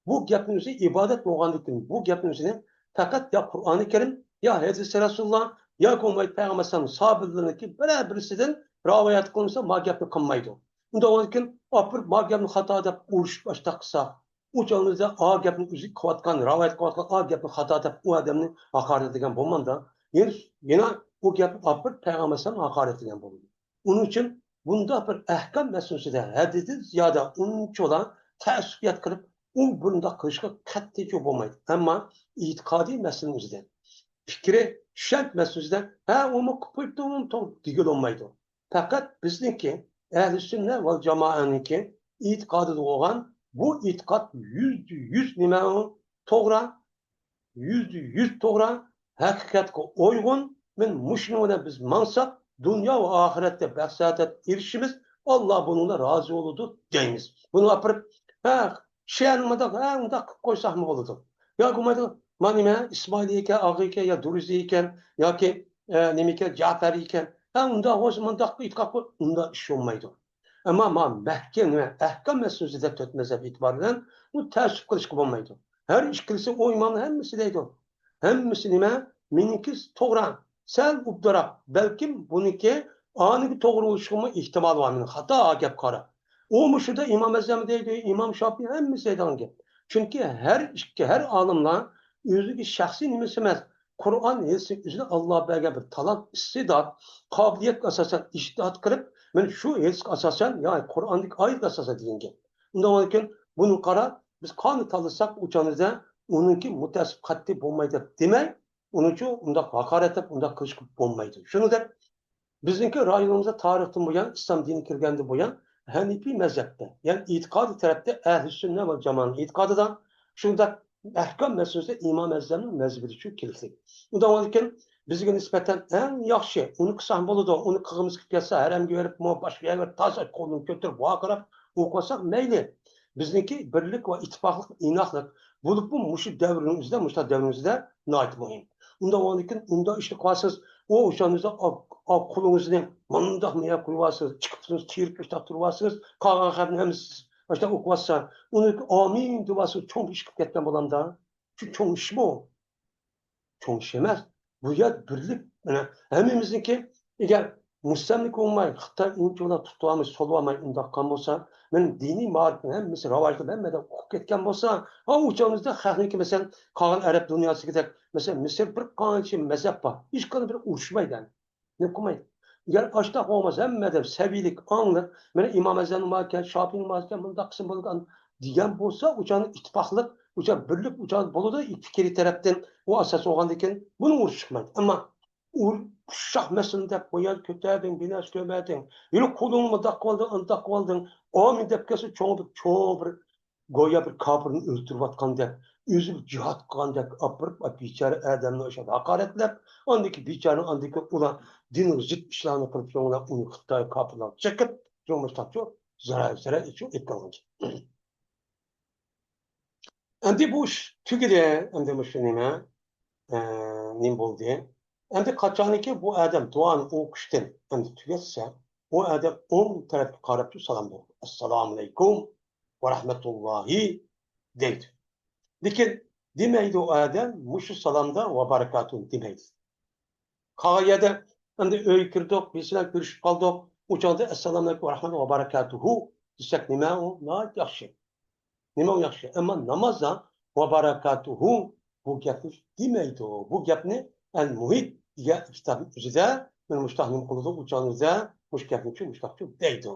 بۇ گەپنىڭ ئۆزى ئىبادەت بولغاندىكىن، بۇ گەپنىڭ ئۆزىنى پەقەت يا قۇرئانى كەرىم، يا ھەدىسى رەسۇلۇللا، يا بولمايدۇ پەيغەمبەر ئەلەيھىسسالام ساھابىلىرىنىڭكى بىرەر بىرسىدىن رىۋايەت قىلمىسا، ما گەپنى قىلمايدۇ. ئۇنداق بولغاندىكىن، ئاپىرىپ ما گەپنى خاتا دەپ ئۇرۇشۇپ ئاشتاق قىلسا، ئۇ چاغدا ئا گەپنى ئۆزى قىلىۋاتقان، رىۋايەت قىلىۋاتقان ئا گەپنى خاتا دەپ ئۇ ئادەمنى ھاقارەتلىگەن بولمامدا، يەنە، يەنە ئۇ گەپنى ئاپىرىپ پەيغەمبەر ئەلەيھىسسالامنى ھاقارەتلىگەن بولىدۇ. ئۇنىڭ ئۈچۈن بۇنداق بىر ئەھكام مەسىلىسىدە ھەددىدىن زىيادە ئۇنچىۋالا تەئەسسۇپىيەت قىلىپ، ئۇ بۇنداق قىلىشقا قەتئىيچە بولمايدۇ. ئەمما ئېتىقادىي مەسىلىمىزدە، پىكرى، چۈشەنچە مەسىلىسىدە، ھە، ئۇمۇ قىلىپ قويۇپتۇ، ئۇمۇ توغرا دېگىلى بولمايدۇ. پەقەت بىزنىڭكى، ئەھلى سۈننە ۋەل جامائەنىڭكى ئېتىقادىدا بولغان بۇ ئېتىقاد يۈزدە يۈز نېمە ئۇ؟ توغرا، يۈزدە يۈز توغرا، ھەقىقەتكە ئۇيغۇن، مەن مۇشۇنىڭ بىلەن بىز ماڭساق، دۇنيا ۋە ئاخىرەتتە بەخت-سائادەت ئېرىشىمىز، ئاللا بۇنىڭغا رازى بولىدۇ دەيمىز. بۇنى ئاپىرىپ، ھە، شىئەنى مۇنداق، ھە، ئۇنداق قىلىپ قويساقمۇ بولىدۇ. ياكى بولمايدۇ، ما نېمە، ئىسمائىلى ئىكەن، ئاغا ئىكەن، يا دۇرۇزى ئىكەن، ياكى، ئە، نېمە ئىكەن، جەپەرى ئىكەن. ھە، ئۇنداق بولسا مۇنداق ئېتىقاد قىل، ئۇنداق ئىش بولمايدۇ. ئەمما ما مەھكەم ۋە ئەھكام مەسىلىسىدە تۆت مەزھەپ ئېتىبارى بىلەن بۇ تەئەسسۇپ قىلىشقا بولمايدۇ. ھەر ئىككىلىسى ئۇ ئىمامنىڭ ھەممىسى دەيدۇ. ھەممىسى نېمە؟ مېنىڭكى توغرا، سەل ئوبدانراق. بەلكىم بۇنىڭكى ئانىڭكى توغرا بولۇشىغىمۇ ئېھتىمال بار. مېنىڭ خاتا گەپ قارا. ئۇ مۇشۇدا ئىمام ئەزەم دەيدۇ، ئىمام شاپىي ھەممىسى دەيدىغان گەپ. چۈنكى ھەر ئىككى، ھەر ئالىملار ئۆزىگە شەخسىي نېمىسى ئەمەس، قۇرئان ھەدىسى ئۆزىنى ئاللا بەرگەن بىر تالانت، ئىستېدات، قابىلىيەتكە ئاساسەن ئىجتىھات قىلىپ، مەن شۇ ھەدىسكە ئاساسەن، يا قۇرئاندىكى ئايەتكە ئاساسەن دېگەن گەپ. ئۇنداق بولغاندىكىن بۇنى قارا، بىز قانى تاللىساق ئۇ چاغدا ئۇنىڭكى مۇتەئەسسىپ قەتئىي بولمايدۇ دەپ دېمەي، ئۇنىڭچۇ ئۇنداق ھاقارەتلەپ ئۇنداق قىلىشقا بولمايدۇ. شۇنى دەپ بىزنىڭكى رايونىمىزدا تارىختىن بۇيان، ئىسلام دىنى كىرگەندىن بۇيان ھەنىپىي مەزھەپتە، يەنى ئېتىقادىي تەرەپتە ئەھلى سۈننە ۋە جامائەتنىڭ ئېتىقادىدا، شۇنداق ئەھكام مەسىلىسىدە ئىمام ئەزەمنىڭ مەزھىپىدە شۇ كېلىشلىك. ئۇنداق بولغاندىكىن بىزگە نىسبەتەن ئەڭ ياخشى، ئۇنى قىلساق بولىدۇ، ئۇنى قىلغۇمىز كېلىپ كەتسە، ھەرەمگە بېرىپمۇ، باشقا يەرگە بېرىپ، تازا قولىنى كۆتۈرۈپ، ۋارقىراپ ئوقۇۋالساق مەيلى. بىزنىڭكى بىرلىك ۋە ئىتتىپاقلىق، ئىناقلىق، بولۇپمۇ مۇشۇ دەۋرنىڭ ئۆزىدە، مۇشۇنداق دەۋرنىڭ ئۆزىدە ناھايىتى مۇھىم. ئۇنداق بولغاندىكىن، ئۇنداق ئىشنى قىلىۋالسىڭىز، ئۇ ئوشۇڭىزدا قولىڭىزنى مۇنداق مۇنداق قويۇۋالسىڭىز، چىقىپ تۇرسىڭىز، تىرىك ئىشتاق تۇرۇۋالسىڭىز، قالغان خەقنى ھەممىسى ئاشۇنداق ئوقۇۋاتسا، ئۇنى ئامىن دېۋالسىڭىز، چوڭ بىر ئىش قىلىپ كەتكەن بولامدا. شۇ چوڭ ئىشمۇ؟ چوڭ ئىش ئەمەس. بۇ يەر بىرلىك، مانا، ھەممىمىزنىڭكى. ئەگەر مۇستەملىكە بولماي، خىتاي ئۇنچىۋالا تۇتۇۋالماي، سولىۋالماي ئۇنداق قىلغان بولسا، مەن دىنىي مائارىپنىڭ ھەممىسى راۋاجلىنىپ، ھەممە يەردە ئۇقۇپ كەتكەن بولسا، ھا، ئۇ چاغىمىزدا خەقنىڭكى، مەسىلەن، قالغان ئەرەب دۇنياسىدىكىدەك، مەسىلەن، مىسىر بىر قانچە مەزھەپ بار، ھېچقانداق بىر ئۇرۇشمايدۇ. نېمە قىلمايدۇ؟ ئەگەر ئاشتاق بولمىسا، ھەممە ئادەم سەۋىيلىك، ئاڭلىق، مانا ئىمام ئەزەمنىڭ باركەن، شاپىئىنىڭ باركەن، مۇنداق قىلسا بولىدىكەن دېگەن بولسا، ئۇ چاغدا ئىتتىپاقلىق، ئۇ چاغدا بىرلىك، ئۇ چاغدا بولىدۇ، پىكرىي تەرەپتىن ئۇ ئاساس بولغاندىكىن بۇنىڭ ئۇرۇشى چىقمايدۇ. ئەمما ئۇ ئۇششاق مەسىلىنى دەپ، بۇ يەرنى كۆتەردىڭ، بىناسى كۆرمەدىڭ، يەنە قولۇڭنى مۇنداق قىلىۋالدىڭ، ئانداق قىلىۋالدىڭ، ئامىن دەپ كەلسە، چوڭ بىر، چوڭ بىر گويا بىر كاپىرنى ئۆلتۈرۈۋاتقاندەك، ئۆزى بىر جىھاد قىلغاندەك ئاپىرىپ، بىچارە ئادەمنى ئاشۇ ھاقارەتلەپ، ئاندىكى بىچارىنى، ئاندىكى ئۇلار دىنغا زىت ئىشلارنى قىلىپ، شۇڭا ئۇنى خىتاي كاپىرلار چېقىپ، شۇڭا مۇشتاقچۇ زەرەر، زەرەر ئېچىپ ئېيتقان. ئەمدى بۇ ئىش تۈگىدى، ئەمدى مۇشۇ نېمە، ئە، نېمە بولدى؟ ئەمدى قاچانكى بۇ ئادەم دۇئانى ئوقۇشتىن ئەمدى تۈگەتسە، ئۇ ئادەم ئوڭ تەرەپكە قاراپچۇ سالام بېرىدۇ. ئەسسالامۇئەلەيكۇم ۋە رەھمەتۇللاھى دەيدۇ. لېكىن دېمەيدۇ ئۇ ئادەم مۇشۇ سالامدا ۋە بەرىكاتۇھ دېمەيدۇ. قالغان يەردە ئەمدى ئۆيگە كىردۇق، بىرسى بىلەن كۆرۈشۈپ قالدۇق، ئۇ چاغدا ئەسسالامۇئەلەيكۇم ۋە رەھمەتۇللاھى ۋە بەرىكاتۇھۇ دېسەك نېمە ئۇ؟ ناھايىتى ياخشى. نېمە ئۇ ياخشى؟ ئەمما نامازدا ۋە بەرىكاتۇھۇ بۇ گەپنى دېمەيدۇ. بۇ گەپنى ئەل مۇھىت دېگەن كىتابنىڭ ئۆزىدە مانا مۇشتاق نېمە قىلىدۇ، ئۇ چاغدا مۇشۇ گەپنى شۇ مۇشتاقچۇ دەيدۇ.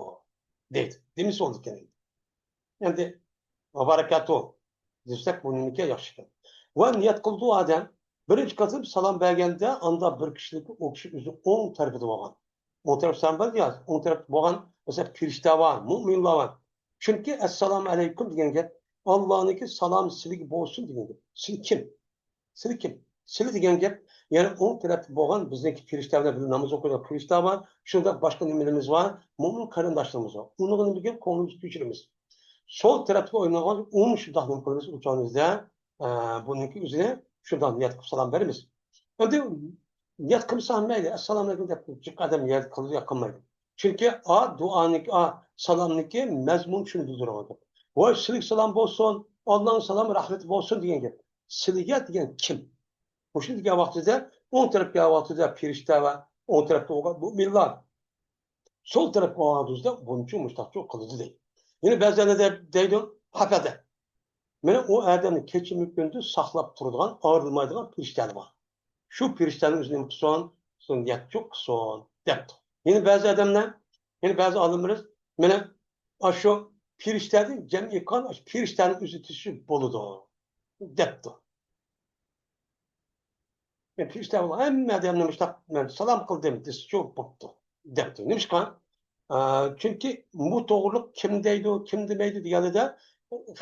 دەيدۇ. دېمىسە بولىدىكەن. ئەمدى ۋە بەرىكاتۇھ دېسەك، بۇ نېمىكەن؟ ياخشىكەن. ۋە نىيەت قىلىدۇ ئادەم. بىرىنچى قېتىم سالام بەرگەندە، ئاندا بىر كىشىلىك ئۇ كىشى ئۆزى ئوڭ تەرىپىدە بولغان. ئوڭ تەرەپ سالام بەردى يا، ئوڭ تەرەپتە بولغان، مەسىلەن، پېرىشتە بار، مۆمىنلار بار. چۈنكى ئەسسالامۇ ئەلەيكۇم دېگەن گەپ ئاللانىڭكى سالامى سىلىگە بولسۇن دېگەن گەپ. سىلى كىم؟ سىلى كىم؟ سىلى دېگەن گەپ، يەنى ئوڭ تەرەپتە بولغان بىزنىڭكى پېرىشتە بىلەن بىللە ناماز ئوقۇيدىغان پېرىشتە بار، شۇنداق باشقا نېمىلىرىمىز بار، مۆمىن قېرىنداشلىرىمىز بار. ئۇنىڭغا نېمە دېگەن كۆڭلىمىزگە كۆچۈرىمىز. سول تەرەپتىكى ئوينىغان ئۇنى شۇنداق نېمە قىلىمىز، ئۇ چاغىمىزدا، ئە، بۇنىڭكى ئۆزىنى شۇنداق نىيەت قىلىپ سالام بېرىمىز. ئەمدى نىيەت قىلمىسا مەيلى، ئەسسالامۇ ئەلەيكۇم دەپ جىق ئادەم نىيەت قىلىدۇ يا قىلمايدۇ. چۈنكى ئا دۇئانىڭكى، ئا سالامنىڭكى مەزمۇنى شۇنى بىلدۈرىدىغان گەپ. ۋاي سىلىگە سالام بولسۇن، ئاللانىڭ سالامى رەھمىتى بولسۇن دېگەن گەپ. سىلىگە دېگەن كىم؟ مۇشۇنى دېگەن ۋاقتىدا، ئوڭ تەرەپكە كەلگەن ۋاقتىدا پېرىشتە ۋە ئوڭ تەرەپتە بولغان مۆمىنلار، سول تەرەپكە بولغان ۋاقتىدا بۇنچە مۇشتاقچۇ قىلىدۇ دەيدۇ. يەنە بەزىلەر دەيدۇ، ھەپەدە. مانا ئۇ ئادەمنى كېچىمۇ كۈندۈز ساقلاپ تۇرىدىغان، ئايرىلمايدىغان پېرىشتەلەر بار. شۇ پېرىشتەنىڭ ئۆزى نېمە قىلسۇن؟ شۇ نىيەتچۇ قىلسۇن دەپتۇ. يەنە بەزى ئادەملەر، يەنە بەزى ئالىملىرىمىز، مانا ئاشۇ پېرىشتەدىن جەمئىي قىلغان پېرىشتەنى ئۆزى دېسە بولىدۇ، دەپتۇ. يەنى پېرىشتە ھەممە ئادەمنى مۇشۇنداق مەن سالام قىلدىم دېسىچۇ بوپتۇ، دەپتۇ. نېمىشقا؟ ئە، چۈنكى بۇ توغرىلىق كىم دەيدۇ، كىم دېمەيدۇ دېگەندە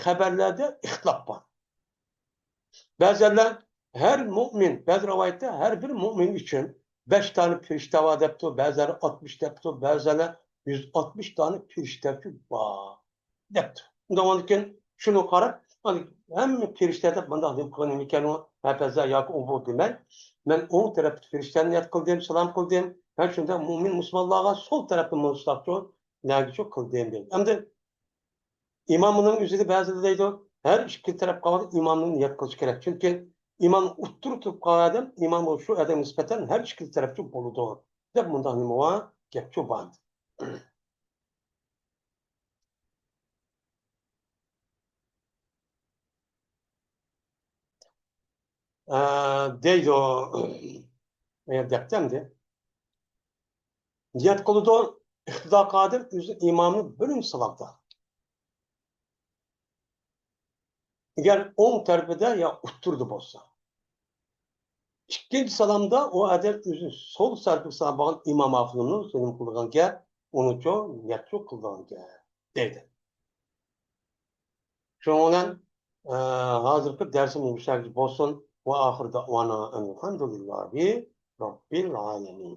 خەۋەرلەردە ئىختىلاپ بار. بەزىلەر ھەر مۇئمىن، بەزى رىۋايەتتە ھەر بىر مۇئمىن ئۈچۈن بەش دانە پېرىشتە بار دەپتۇ، بەزىلەر ئاتمىش دەپتۇ، بەزىلەر يۈز ئاتمىش دانە پېرىشتە بار دەپتۇ. ئۇنداق بولغاندىكىن شۇنى قاراپ، ھەممە پېرىشتە دەپ مۇنداق نېمە قىلغان ئىكەن ئۇ، ھەپەزە ياكى ئۇ بۇ دېمەي، مەن ئوڭ تەرەپتىكى پېرىشتەنى ياد قىلدىم، سالام قىلدىم. ھە، شۇنداق مۇئمىن مۇسۇلمانلارغا سول تەرەپتىن مۇنداق نەگىچۇ قىلدىم دەيدۇ. ئەمدى ئىمامنىڭ ئۆزىدە بەزىدە دەيدۇ، ھەر ئىككى تەرەپ قالغان ئىمامنى ياد قىلىش كېرەك. چۈنكى ئىمام ئوتتۇرا تۇرۇپ قالغان ئادەم، ئىمام شۇ ئادەمگە نىسبەتەن ھەر ئىككى تەرەپچۇ بولىدۇ، دەپ مۇنداق نېمە بار، گەپچۇ بار. ئە، دەيدۇ. ئە، دەپتۇ ئەمدى. نىيەت قىلىدۇ، ئىقتىدا قىلىدۇ، ئۆزى ئىمامنى بىرىنچى سالاپتا. ئەگەر ئوڭ تەرىپىدە يا ئوتتۇرىدا بولسا. ئىككىنچى سالامدا ئۇ ئادەم ئۆزى سول تەرىپىگە سالام بولغان ئىمام ئاخۇنۇمنىڭ سۆزىنى قىلىدىغان گەپ، ئۇنىچۇ نىيەتچۇ قىلىدىغان گەپ دەيدۇ. شۇنىڭ بىلەن، ئە، ھازىرقى دەرسىمىز مۇشۇ يەرگىچە بولسۇن. ۋە ئاخىر دەئۋانا ئەلھەمدۇلىللاھى رەببىل ئالەمىن.